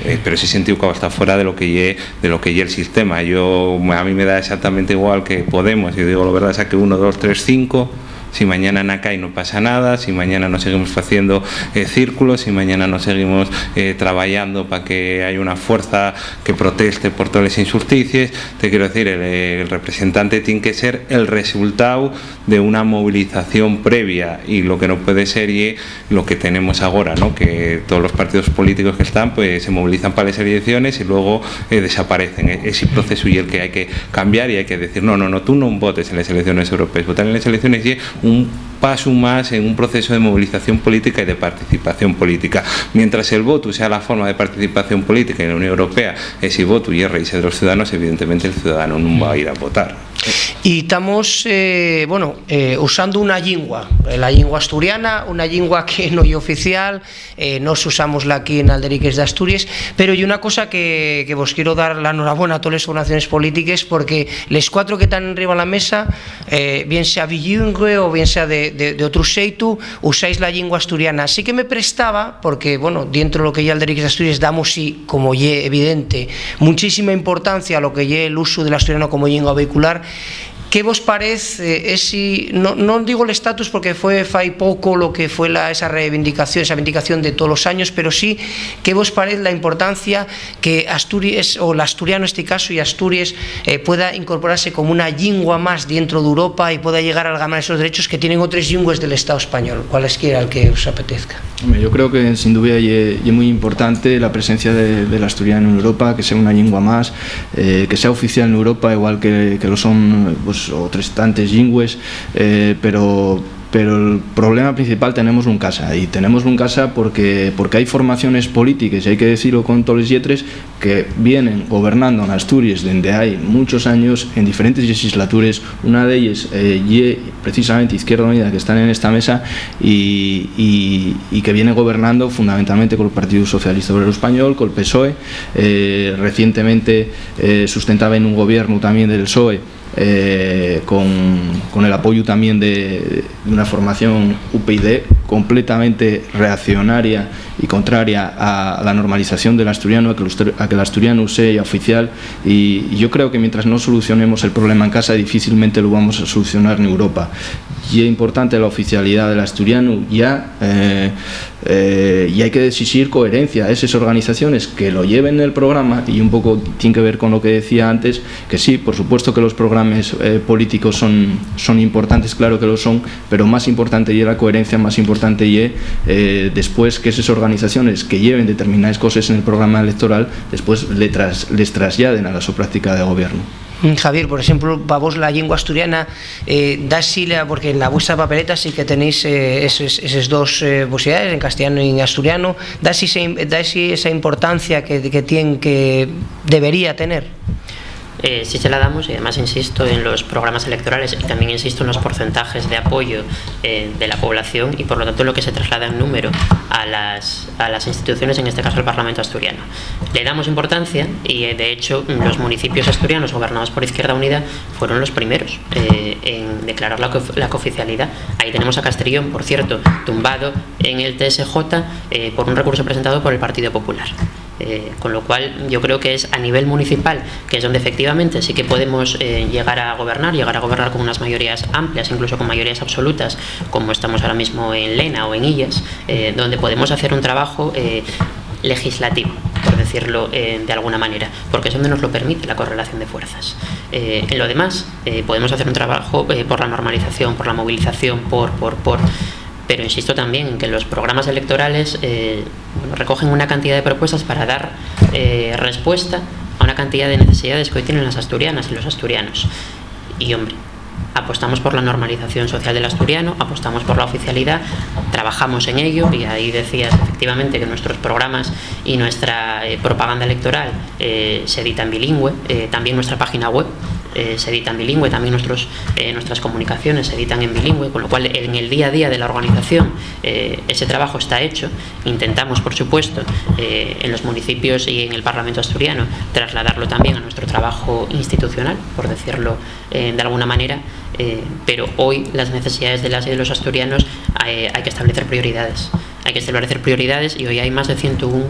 Eh, pero ese sentido, claro, está fuera de lo que ye, de lo que ye el sistema. Yo, a mí me da exactamente igual que Podemos, yo digo la verdad, saque uno, dos, tres, cinco. Si mañana na cai no pasa nada, si mañana nos seguimos haciendo, eh, círculos, si mañana nos seguimos, eh, trabajando para que haya una fuerza que proteste por todas las injusticias, te quiero decir, el, el representante tiene que ser el resultado de una movilización previa, y lo que no puede ser y lo que tenemos ahora, ¿no? Que todos los partidos políticos que están, pues, se movilizan para las elecciones y luego, eh, desaparecen. E-, ese proceso y el que hay que cambiar y hay que decir, no, no, no, tú no votes en las elecciones europeas. Votar en las elecciones es un paso más en un proceso de movilización política y de participación política. Mientras el voto sea la forma de participación política en la Unión Europea, ese voto y el rey de los ciudadanos, evidentemente el ciudadano no va a ir a votar. Y estamos, eh, bueno, eh, usando una lingua, eh, la lingua asturiana, una lingua que no es oficial, eh, nos usamos aquí en Alderiques de Asturias, pero y una cosa que, que vos quiero dar la enhorabuena a todas las formaciones políticas, porque les cuatro que están arriba de la mesa, eh, bien sea bilingüe o bien sea de, de, de otro xeitu, usáis la lingua asturiana. Así que me prestaba, porque, bueno, dentro de lo que ya Alderiques de Asturias damos, y como ye evidente, muchísima importancia a lo que ye el uso del asturiano como lengua vehicular. ¿Qué vos parece, eh, esi, no, no digo el estatus porque fue fai poco lo que fue la, esa reivindicación, esa reivindicación de todos los años, pero sí, ¿qué vos parece la importancia que Asturias, o el asturiano en este caso, y Asturias, eh, pueda incorporarse como una lingua más dentro de Europa y pueda llegar a ganar esos derechos que tienen otras lenguas del Estado español, cualesquiera el que os apetezca? Home, yo creo que, sin duda, ye, ye muy importante la presencia de, del asturiano en Europa, que sea una lengua más, eh, que sea oficial en Europa, igual que, que lo son, pues, otras tantas lenguas, eh, pero, pero el problema principal tenémoslo en casa, y tenémoslo en casa porque, porque hay formaciones políticas, y hay que decirlo con todas las letras, que vienen gobernando en Asturias desde hay muchos años, en diferentes legislatures. Una de ellas, eh, ye precisamente Izquierda Unida, que están en esta mesa, y, y, y que viene gobernando fundamentalmente con el Partido Socialista Obrero Español, con el PSOE. Eh, recientemente, eh, sustentaba en un gobierno también del PSOE, eh, con, con el apoyo también de, de una formación U P Y D completamente reaccionaria y contraria a la normalización del asturiano, a que el asturiano sea oficial. Y yo creo que mientras no solucionemos el problema en casa, difícilmente lo vamos a solucionar en Europa. Y es importante la oficialidad del asturiano ya, eh, eh, y hay que exigir coherencia a esas organizaciones que lo lleven en el programa, y un poco tiene que ver con lo que decía antes, que sí, por supuesto que los programas, eh, políticos son, son importantes, claro que lo son, pero más importante ye la coherencia, más importante ye, eh, después que esas organizaciones que lleven determinadas cosas en el programa electoral, después le tras-, les trasladen a la su práctica de gobierno. Mm, Javier, por exemplu, pa vos la llingua asturiana, eh, dásila, porque en la vuestra papeleta sí que tenéis, eh, eses, eses dos, eh, posibilidaes, en castellano y en asturiano, dásí esa im-, dásí esa importancia que, que tien, que debería tener. Eh, sí se la damos, y además insisto en los programas electorales y también insisto en los porcentajes de apoyo, eh, de la población y, por lo tanto, en lo que se traslada en número a las, a las instituciones, en este caso al Parlamento asturiano. Le damos importancia y, eh, de hecho, los municipios asturianos gobernados por Izquierda Unida fueron los primeros, eh, en declarar la co-, la cooficialidad. Ahí tenemos a Castrillón, por cierto, tumbado en el T S J, eh, por un recurso presentado por el Partido Popular. Eh, con lo cual, yo creo que es a nivel municipal, que es donde efectivamente sí que podemos, eh, llegar a gobernar, llegar a gobernar con unas mayorías amplias, incluso con mayorías absolutas, como estamos ahora mismo en Lena o en Illas, eh, donde podemos hacer un trabajo, eh, legislativo, por decirlo decirlo, eh, de alguna manera, porque es donde nos lo permite la correlación de fuerzas. Eh, en lo demás, eh, podemos hacer un trabajo, eh, por la normalización, por la movilización, por, por, por, pero insisto también en que los programas electorales, eh, bueno, recogen una cantidad de propuestas para dar, eh, respuesta a una cantidad de necesidades que hoy tienen las asturianas y los asturianos. Y, hombre, apostamos por la normalización social del asturiano, apostamos por la oficialidad, trabajamos en ello, y ahí decías efectivamente que nuestros programas y nuestra, eh, propaganda electoral, eh, se edita en bilingüe, eh, también nuestra página web, eh, se edita en bilingüe, también nuestros, eh, nuestras comunicaciones se editan en bilingüe, con lo cual en el día a día de la organización, eh, ese trabajo está hecho. Intentamos, por supuesto, eh, en los municipios y en el Parlamento asturiano trasladarlo también a nuestro trabajo institucional, por decirlo, eh, de alguna manera, eh, pero hoy las necesidades de las y de los asturianos, eh, hay que establecer prioridades. Hay que establecer prioridades y hoy hay más de ciento uno,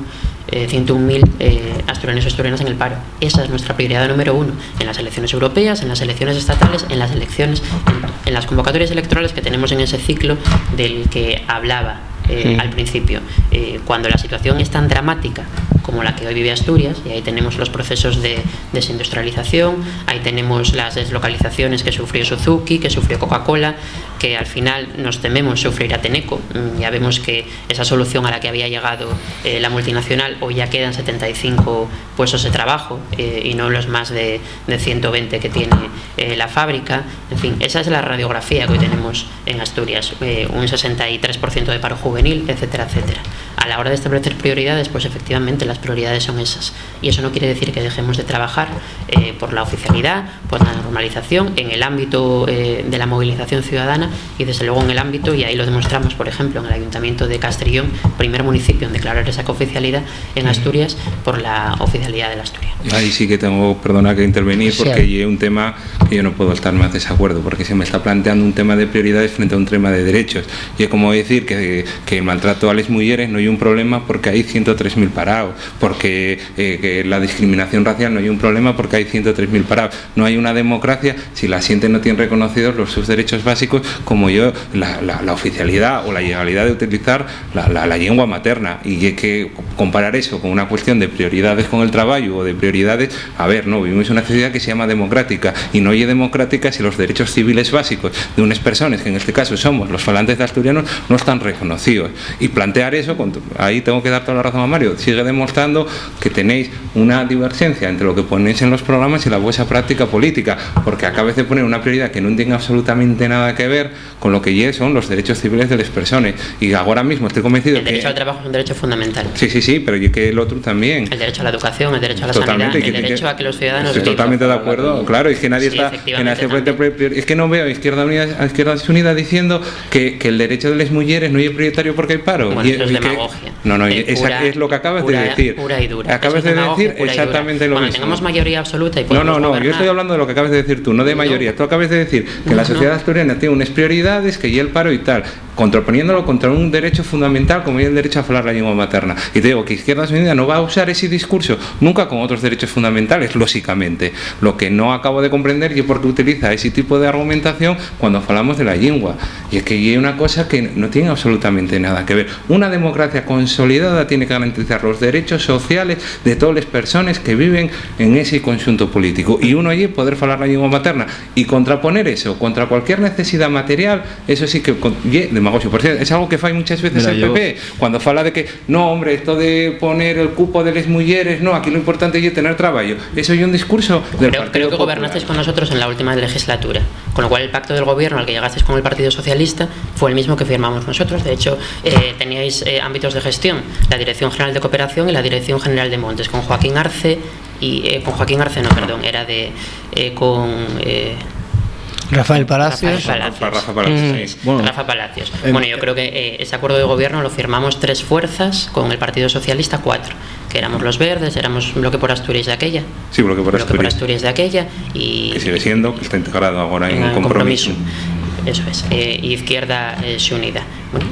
eh, ciento uno mil, eh, asturianos y asturianas en el paro. Esa es nuestra prioridad número uno en las elecciones europeas, en las elecciones estatales, en las elecciones, en, en las convocatorias electorales que tenemos en ese ciclo del que hablaba, eh, al principio. Eh, cuando la situación es tan dramática como la que hoy vive Asturias, y ahí tenemos los procesos de desindustrialización, ahí tenemos las deslocalizaciones que sufrió Suzuki, que sufrió Coca-Cola, que al final nos tememos sufrir a Tenneco. Mm, ya vemos que esa solución a la que había llegado, eh, la multinacional, hoy ya quedan setenta y cinco puestos de trabajo, eh, y no los más de, de ciento veinte que tiene, eh, la fábrica. En fin, esa es la radiografía que hoy tenemos en Asturias, eh, un sesenta y tres por ciento de paro juvenil, etcétera, etcétera. A la hora de establecer prioridades, pues efectivamente las prioridades son esas. Y eso no quiere decir que dejemos de trabajar, eh, por la oficialidad, por la normalización, en el ámbito, eh, de la movilización ciudadana y, desde luego, en el ámbito, y ahí lo demostramos, por ejemplo, en el Ayuntamiento de Castrillón, primer municipio en declarar esa cooficialidad en Asturias, por la oficialidad del asturiano. Ahí sí que tengo, perdona, que intervenir, porque hay un tema que yo no puedo estar más desacuerdo, porque se me está planteando un tema de prioridades frente a un tema de derechos. Y es como decir que, que el maltrato a las mujeres no es un problema porque hay ciento tres mil parados, porque, eh, que la discriminación racial no es un problema porque hay ciento tres mil parados. No hay una democracia si la gente no tiene reconocidos los sus derechos básicos, como yo, la, la, la oficialidad o la legalidad de utilizar la, la, la lengua materna. Y hay que comparar eso con una cuestión de prioridades con el trabajo o de prioridades. A ver, no, vivimos en una sociedad que se llama democrática, y no es democrática si los derechos civiles básicos de unas personas, que en este caso somos los falantes de asturianos, no están reconocidos. Y plantear eso, con, ahí tengo que dar toda la razón a Mario, sigue demostrando que tenéis una divergencia entre lo que ponéis en los programas y la vuestra práctica política, porque acabes de poner una prioridad que no tiene absolutamente nada que ver con lo que ye son los derechos civiles de las personas. Y ahora mismo estoy convencido que... El derecho al trabajo es un derecho fundamental. Sí, sí, sí, pero yo que el otro también. El derecho a la educación, el derecho a la sanidad, el derecho a que los ciudadanos... Estoy totalmente de acuerdo, claro, es que nadie está... Es que no veo a Izquierda Unida, a Izquierda Unida diciendo que, que el derecho de las mujeres no es prioritario porque hay paro. Bueno, eso es demagogia. No, no, es lo que acabas de decir. Acabas de decir exactamente lo mismo. Cuando tengamos mayoría absoluta y podamos gobernar... No, no, no, yo estoy hablando de lo que acabas de decir tú, no de mayoría. Tú acabas de decir que la sociedad asturiana tiene unas prioridades, que y el paro y tal, contraponiéndolo contra un derecho fundamental como es el derecho a hablar la lengua materna. Y te digo que Izquierda Unida no va a usar ese discurso nunca con otros derechos fundamentales, lógicamente. Lo que no acabo de comprender es por qué utiliza ese tipo de argumentación cuando hablamos de la lengua. Y es que es una cosa que no tiene absolutamente nada que ver. Una democracia consolidada tiene que garantizar los derechos sociales de todas las personas que viven en ese conjunto político. Y uno allí poder hablar la lengua materna y contraponer eso contra cualquier necesidad material, eso sí que con- ye demagogia. Por cierto, es algo que fai muchas veces el P P, cuando fala de que, no, hombre, esto de poner el cupo de las mujeres, no, aquí lo importante es tener trabajo. Eso es un discurso del Partido Popular. Creo, creo que gobernasteis con nosotros en la última legislatura, con lo cual el pacto del gobierno al que llegasteis con el Partido Socialista fue el mismo que firmamos nosotros. De hecho, eh, teníais, eh, ámbitos de gestión, la Dirección General de Cooperación y la Dirección General de Montes, con Joaquín Arce y, eh, con Joaquín Arce, no, perdón, era de, eh, con, eh, Rafael Palacios. Rafael Palacios. Rafa Palacios, sí. Bueno, yo creo que, eh, ese acuerdo de gobierno lo firmamos tres fuerzas, con el Partido Socialista cuatro, que éramos los Verdes, éramos Bloque por Asturias de aquella. Sí, Bloque por Asturias. Bloque por Asturias de aquella y... Que sigue siendo, que está integrado ahora en Compromiso. Eso es, eh, Izquierda, eh, Xunida.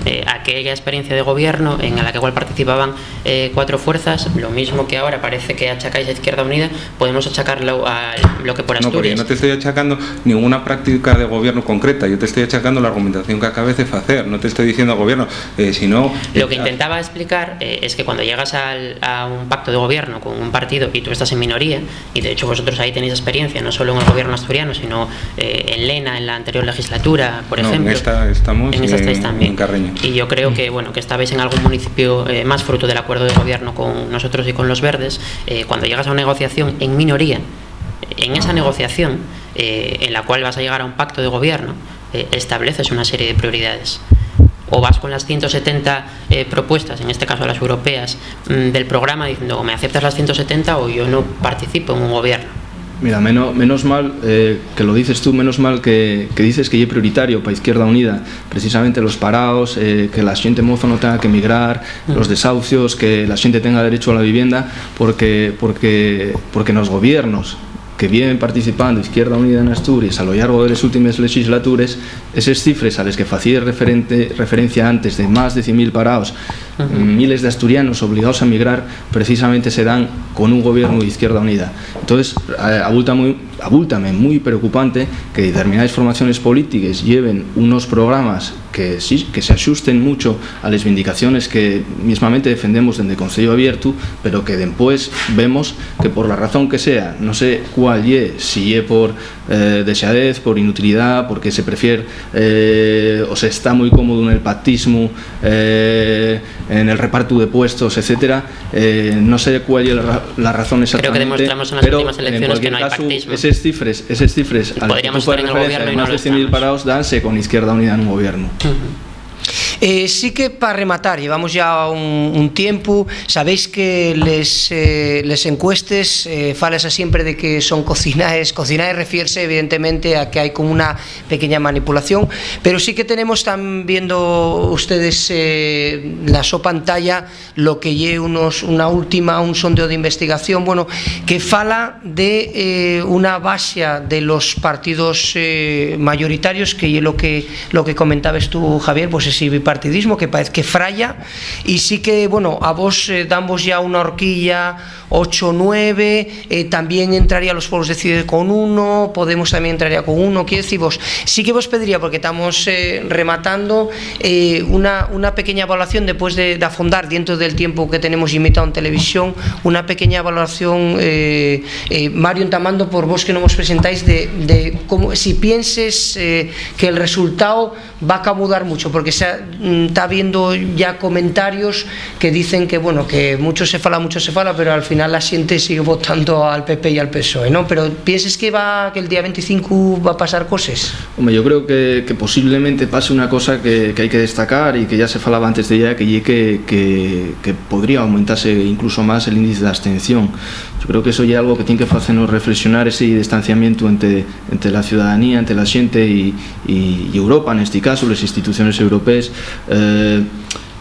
eh, aquella experiencia de gobierno en la que igual participaban, eh, cuatro fuerzas, lo mismo que ahora parece que achacáis a Izquierda Unida, podemos achacarlo a lo que por Asturias. No, pero yo no te estoy achacando ninguna práctica de gobierno concreta, yo te estoy achacando la argumentación que acabes de hacer, no te estoy diciendo al gobierno, eh, sino... Lo que intentaba explicar, eh, es que cuando llegas al, a un pacto de gobierno con un partido y tú estás en minoría, y de hecho vosotros ahí tenéis experiencia, no solo en el gobierno asturiano, sino, eh, en Lena, en la anterior legislatura, por ejemplo. No, en esta estamos, en esta estáis también. En Carreño. Y yo creo que, bueno, que estabais en algún municipio, eh, más fruto del acuerdo de gobierno con nosotros y con los verdes. Eh, cuando llegas a una negociación en minoría, en esa negociación, eh, en la cual vas a llegar a un pacto de gobierno, eh, estableces una serie de prioridades. O vas con las ciento setenta, eh, propuestas, en este caso las europeas, mm, del programa, diciendo: "O me aceptas las ciento setenta o yo no participo en un gobierno". Mira, menos, menos mal, eh, que lo dices tú, menos mal que, que dices que ye prioritario pa Izquierda Unida precisamente los paraos, eh, que la xente mozo no tenga que emigrar, los desahucios, que la xente tenga derecho a la vivienda, porque, porque, porque nos gobiernos que vienen participando Izquierda Unida en Asturias a lo llargo de les últimes legislatures, eses cifres a les que facía referente, referencia antes, de más de cien mil paraos, miles de asturianos obligaos a emigrar, precisamente se dan con un gobiernu d'Izquierda Unida. Entonces, eh, abulta mui, abúltame mui preocupante que determinades formaciones polítiques lleven unos programas que sí, que se axusten mucho a les vindicaciones que mismamente defendemos dende Concello Abiertu, pero que dempués vemos que, por la razón que sea, no sé cuál ye, si ye por, eh, dexadez, por inutilidá, porque se prefier, eh, o se está mui cómodo nel pactismu, eh, en el repartu de puestos, etcétera, eh, no sé cuál ye la ra-, la razón exactamente, pero en cualquier casu, eses cifres, eses cifres a les que tú fas referencia, de más de cien mil paraos, danse con Izquierda Unida en un gobiernu. Eh, sí que, pa rematar, llevamos ya un, un tiempu, sabéis que les, eh, les encuestes, eh, fálase siempre de que son cocinaes. Cocinaes refiérse, evidentemente, a que hai como una pequeña manipulación, pero sí que tenemos, están viendo ustedes, eh, la so pantalla, lo que ye unos, una última, un sondeo de investigación, bueno, que fala de, eh, una baxa de los partidos, eh, mayoritarios, que ye lo que, lo que comentabes tú, Javier, pues ese bipartidismo que parece que fraya, y sí que, bueno, a vos, eh, danvos ya una horquilla, ocho, nueve, eh, también entraría Los Pueblos Deciden con uno, Podemos también entraría con uno. Quiero decir, vos, sí que vos pediría, porque estamos, eh, rematando, eh, una, una pequeña evaluación después de, de afondar dentro del tiempo que tenemos limitado en televisión, una pequeña evaluación, eh, eh, Mario, entamando por vos que no vos presentáis, de, de cómo, si pienses, eh, que el resultado va a camudar mucho, porque se ha, mm, está viendo ya comentarios que dicen que, bueno, que mucho se fala, mucho se fala, pero al final la xente sigue votando al P P y al PSOE, ¿no? Pero pienses que va, que el día veinticinco va a pasar cosas? Home, yo creo que, que posiblemente pase una cosa que, que hai que destacar y que ya se falaba antes de ella, que ye que, que, que podría aumentarse incluso más el índice de abstención. Yo creo que eso ye algo que tiene que facernos reflexionar, ese distanciamiento entre, entre la ciudadanía, entre la xente y, y, y Europa, nesti casu, les instituciones europees. Eh,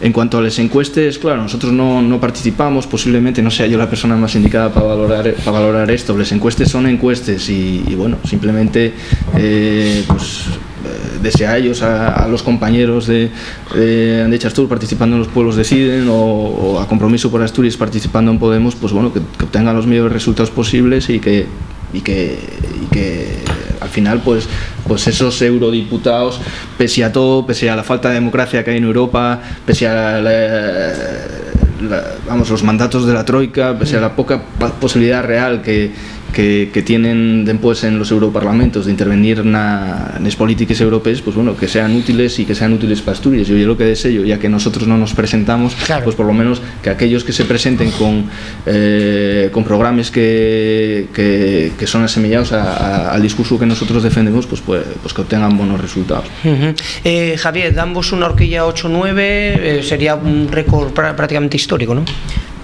en cuanto a les encuestes, claro, nosotros no, no participamos, posiblemente no sea yo la persona más indicada pa valorar, pa valorar esto. Les encuestes son encuestes y, y, bueno, simplemente, eh, pues, eh, desear ellos a, a los compañeros de, de Andecha Astur participando en Los Pueblos Deciden o, o a Compromiso por Asturias participando en Podemos, pues, bueno, que, que obtengan los mejores resultados posibles y que, y que, y que al final, pues, pues esos eurodiputados, pese a todo, pese a la falta de democracia que hay en Europa, pese a la, la, vamos, los mandatos de la Troika, pese a la poca pa-, posibilidad real que, que, que tienen después en los europarlamentos de intervenir na, nes polítiques europees, pues bueno, que sean útiles y que sean útiles pa Asturias. Yo, yo lo que deseo, ya que nosotros no nos presentamos, claro, pues por lo menos que aquellos que se presenten con, eh, con programas que, que, que son asemeyados a, a, al discurso que nosotros defendemos, pues, pues, pues que obtengan buenos resultados. Ujú. Eh, Javier, danvos una horquilla ocho nueve, eh, sería un récord pra-, prácticamente histórico, ¿no?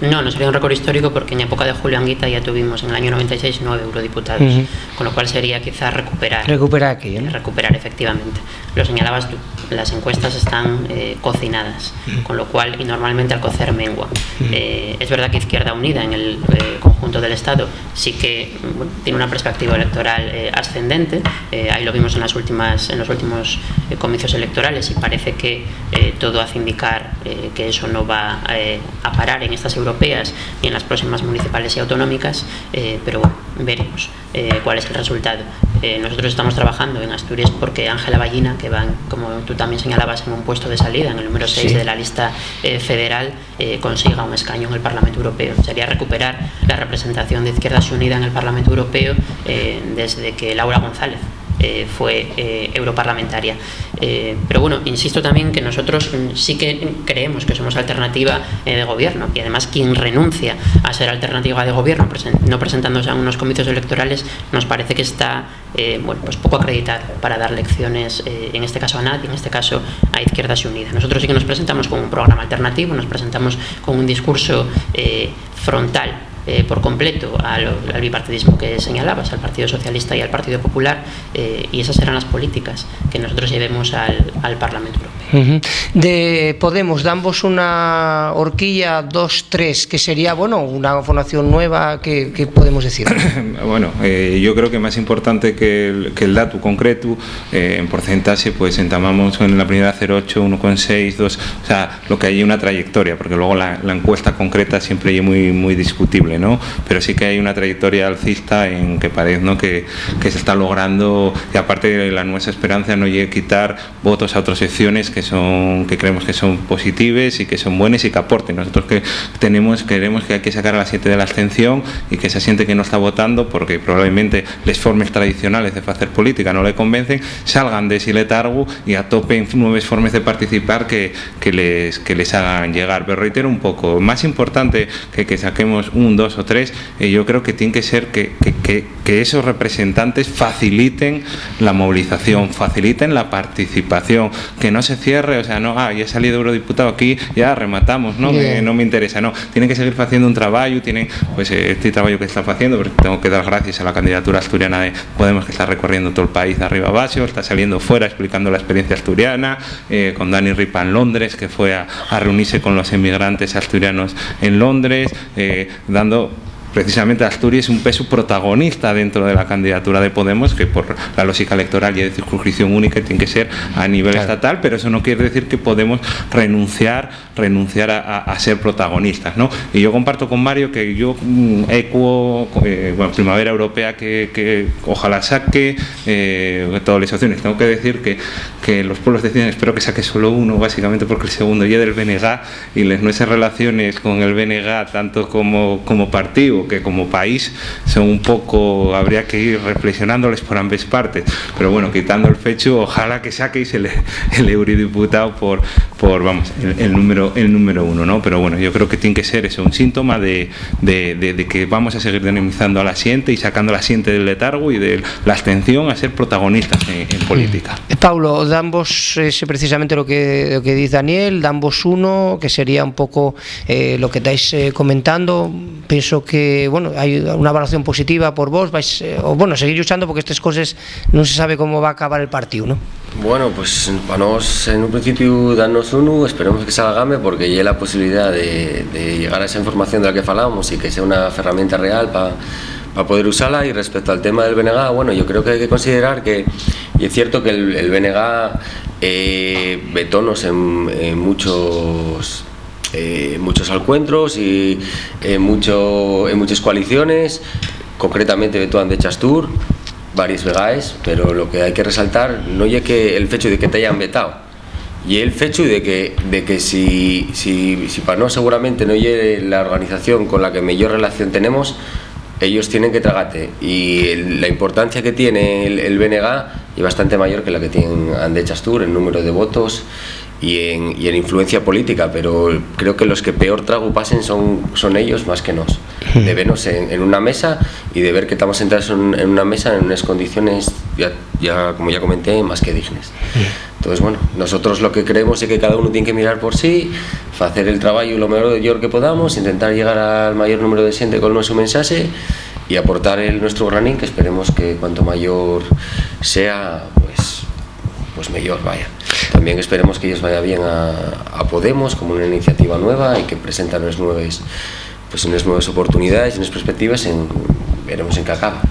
No, no sería un récord histórico porque en época de Julio Anguita ya tuvimos en el año noventa y seis nueve eurodiputados, ujú, con lo cual sería quizá recuperar. Recuperar aquello, ¿no? Recuperar, efectivamente. Lo señalabas tú, las encuestas están, eh, cocinadas, con lo cual, y normalmente al cocer mengua. Eh, es verdad que Izquierda Unida en el, eh, conjunto del Estado sí que, bueno, tiene una perspectiva electoral, eh, ascendente. Eh, ahí lo vimos en las últimas, en los últimos, eh, comicios electorales, y parece que, eh, todo hace indicar, eh, que eso no va, eh, a parar en estas europeas ni en las próximas municipales y autonómicas, eh, pero bueno, veremos, eh, cuál es el resultado. Eh, nosotros estamos trabajando en Asturias porque Ángela Ballina, que va, como tú también señalabas, en un puesto de salida, en el número seis de la lista, eh, federal, eh, consiga un escaño en el Parlamento Europeo. Sería recuperar la representación de Izquierda Unida en el Parlamento Europeo, eh, desde que Laura González, eh, fue, eh, europarlamentaria. Eh, pero bueno, insisto también que nosotros, mm, sí que creemos que somos alternativa, eh, de gobierno, y además quien renuncia a ser alternativa de gobierno presen-, no presentándose a unos comicios electorales, nos parece que está, eh, bueno, pues poco acreditado para dar lecciones, eh, en este caso a nadie, en este caso a Izquierda Unida. Nosotros sí que nos presentamos con un programa alternativo, nos presentamos con un discurso, eh, frontal, eh, por completo al, al bipartidismo que señalabas, al Partido Socialista y al Partido Popular, eh, y esas serán las políticas que nosotros llevemos al, al Parlamento Europeo. Ujú. De Podemos, dambos una horquilla, dos, tres, que sería, bueno, una formación nueva, ¿qué, qué podemos decir? Bueno, eh, yo creo que más importante que el, que el dato concreto, eh, en porcentaje, pues entamamos en la primera cero ocho, uno con seis, dos, o sea, lo que hay una trayectoria, porque luego la, la encuesta concreta siempre es muy, muy discutible, ¿no? Pero sí que hay una trayectoria alcista en que parece, ¿no?, que, que se está logrando, y aparte la nuestra esperanza no es quitar votos a otras secciones que son, que creemos que son positives y que son buenas y que aporten. Nosotros que tenemos, queremos que hay que sacar a la xente de la abstención y que esa xente que no está votando, porque probablemente les formes tradicionales de hacer política no le convencen, salgan de ese letargo y atopen nuevas formas de participar que, que les, que les hagan llegar. Pero reitero un poco, más importante que, que saquemos un, dos o tres, eh, yo creo que tiene que ser que, que, que, que esos representantes faciliten la movilización, faciliten la participación, que no se cierre, o sea, no, ah, ya he salido eurodiputado aquí, ya rematamos, ¿no? Yeah. Me, no me interesa, no. Tienen que seguir haciendo un trabajo, tienen, pues, eh, este trabajo que está haciendo, porque tengo que dar gracias a la candidatura asturiana de Podemos, que está recorriendo todo el país de arriba abajo, está saliendo fuera explicando la experiencia asturiana, eh, con Dani Ripa en Londres, que fue a, a reunirse con los emigrantes asturianos en Londres, eh, dando precisamente a Asturias un peso protagonista dentro de la candidatura de Podemos, que por la lógica electoral y de circunscripción única tiene que ser a nivel, claro, estatal, pero eso no quiere decir que Podemos renunciar, renunciar a, a, a ser protagonistas, ¿no? Y yo comparto con Mario que yo, mm, ecuo, eh, bueno, Primavera Europea que, que ojalá saque, eh, todas las opciones. Tengo que decir que, que los pueblos deciden, espero que saque solo uno, básicamente porque el segundo ya del B N G, y les nuestras relaciones con el B N G, tanto como, como partido que como país, son un poco, habría que ir reflexionándoles por ambas partes. Pero bueno, quitando el fecho, ojalá que saquéis el, el eurodiputado por, por, vamos, el, el número, el número uno, ¿no? Pero bueno, yo creo que tiene que ser eso, un síntoma de, de, de, de que vamos a seguir dinamizando a la gente y sacando a la gente del letargo y de la abstención a ser protagonistas en, en política. Eh, Paulo, dambos, eh, precisamente lo que, lo que dice Daniel, dambos uno, que sería un poco, eh, lo que estáis, eh, comentando. Pienso que, bueno, hay una valoración positiva por vos, vais, eh, o, bueno, seguir luchando porque estas cosas no se sabe cómo va a acabar el partido, ¿no? Bueno, pues pa nós, en un principiu, danos unu, esperemos que salgame, porque ye la posibilidá de, de llegar a esa información de la que falábamos y que sea una ferramenta real pa, pa poder usala. Y respecto al tema del B N G, bueno, yo creo que hay que considerar que, y es cierto que el, el B N G, eh, vetónos en, en muchos, eh, muchos alcuentros y en, mucho, en muchas coaliciones, concretamente vetó Andech Astur varias vegaes, pero lo que hay que resaltar no ye que el fecho de que te hayan vetado, ye el fecho de que, de que si, si, si pa nós seguramente no ye la organización con la que mellor relación tenemos, ellos tienen que tragate. Y el, la importancia que tiene el, el B N G ye bastante mayor que la que tienen Andech Astur en número de votos y en, y en influencia política, pero creo que los que peor trago pasen son, son ellos más que nós. De vernos en, en una mesa y de ver que estamos sentados en, en una mesa en unas condiciones, ya, ya, como ya comenté, más que dignes. Entonces, bueno, nosotros lo que creemos es que cada uno tiene que mirar por sí, hacer el trabajo lo mejor que podamos, intentar llegar al mayor número de gente con nuestro mensaje y aportar el nuestro granín, que esperemos que cuanto mayor sea, pues, pues mellor, vaya. También esperemos que ellos vaya bien a, a Podemos como una iniciativa nueva y que presentan unas nuevas, pues unas nuevas oportunidades y unas perspectivas en, veremos en qué acaba.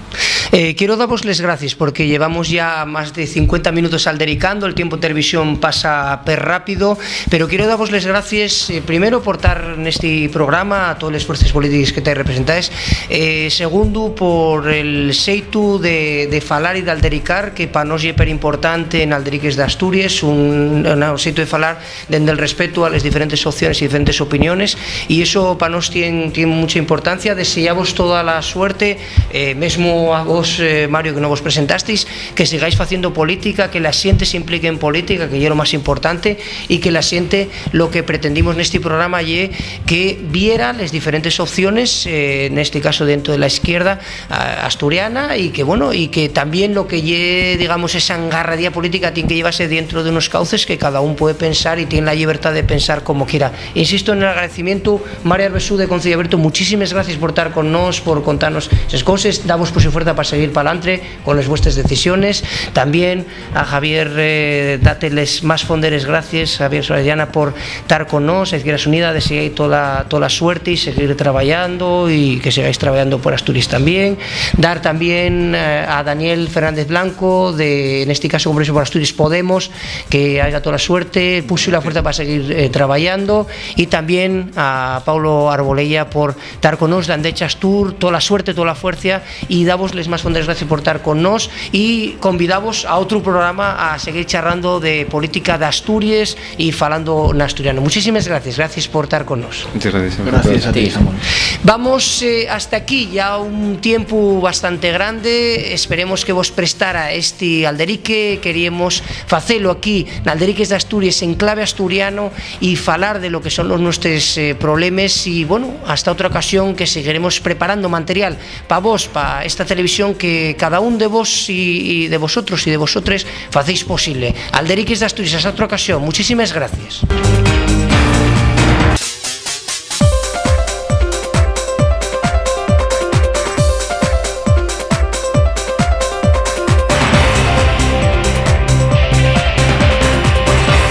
Eh, quiero davos les gracies porque llevamos ya más de cincuenta minutos aldericando, el tiempo en televisión pasa per rápido, pero quiero davos les gracies, eh, primero por tar nesti programa, a toles fuerces polítiques que tais representades, eh, segundu por el xeitu de, de falar y d'aldericar, que pa nós ye per importante en Alderiques d'Asturies, un, un xeitu de falar dende el respetu a les diferentes opciones y diferentes opiniones, y eso pa nós tien, tien mucha importancia. Deseyavos toda la suerte, eh, mesmo a vos, eh, Mario, que no vos presentasteis, que sigáis faciendo política, que la xente s'implique en política, que ye lo más importante, y que la xente, lo que pretendimos nesti programa ye que viera les diferentes opciones, eh, nesti caso dentro de la izquierda, a-, asturiana, y que, bueno, y que también lo que ye, digamos, esa engarradía política tien que llevarse dentro de unos cauces que cada un puede pensar y tien la llibertá de pensar como quiera. Insisto en el agradecimiento, Mario Arbesú, de Conceyu Abiertu, muchísimes gracies por tar con nós, por contanos eses coses, davos, pues, fuerza pa seguir pa'lantre con les vuestres decisiones. También a Javier, eh, date les más fonderes gracies, Javier Solariana, por tar con nós, a Izquierdas Unidas, deseai tola, tola suerte y seguir trabayando y que sigáis trabayando por Asturies también. Dar también, eh, a Daniel Fernández Blanco, de, nesti caso, Compromiso por Asturies, Podemos, que haiga tola suerte, puxo la fuerza pa seguir, eh, trabayando, y también a Paulo Arbolella por tar con nós, dande Chastur, tola suerte, tola fuercia, y davos les más fonderes gracies por tar con nós, y convidavos a otru programa a seguir charrando de política d'Asturies y falando n'asturiano. Muchísimes gracies, gracies por tar con nós. Muchas gracias, Samuel. Gracias a ti, Samuel. Vamos, eh, hasta aquí, ya un tiempu bastante grande. Esperemos que vos prestara esti alderique. Queríemos facelo aquí, n'Alderiques d'Asturies, en clave asturiano, y falar de lo que son los nuestros, eh, problemes. Y, bueno, hasta otra ocasión, que seguiremos preparando material pa vos, pa esta televisión que cada un de vos y, y de vosotros y de vosotres facéis posible. Alderiques d'Asturies, hasta otra ocasión. Muchísimes gracies.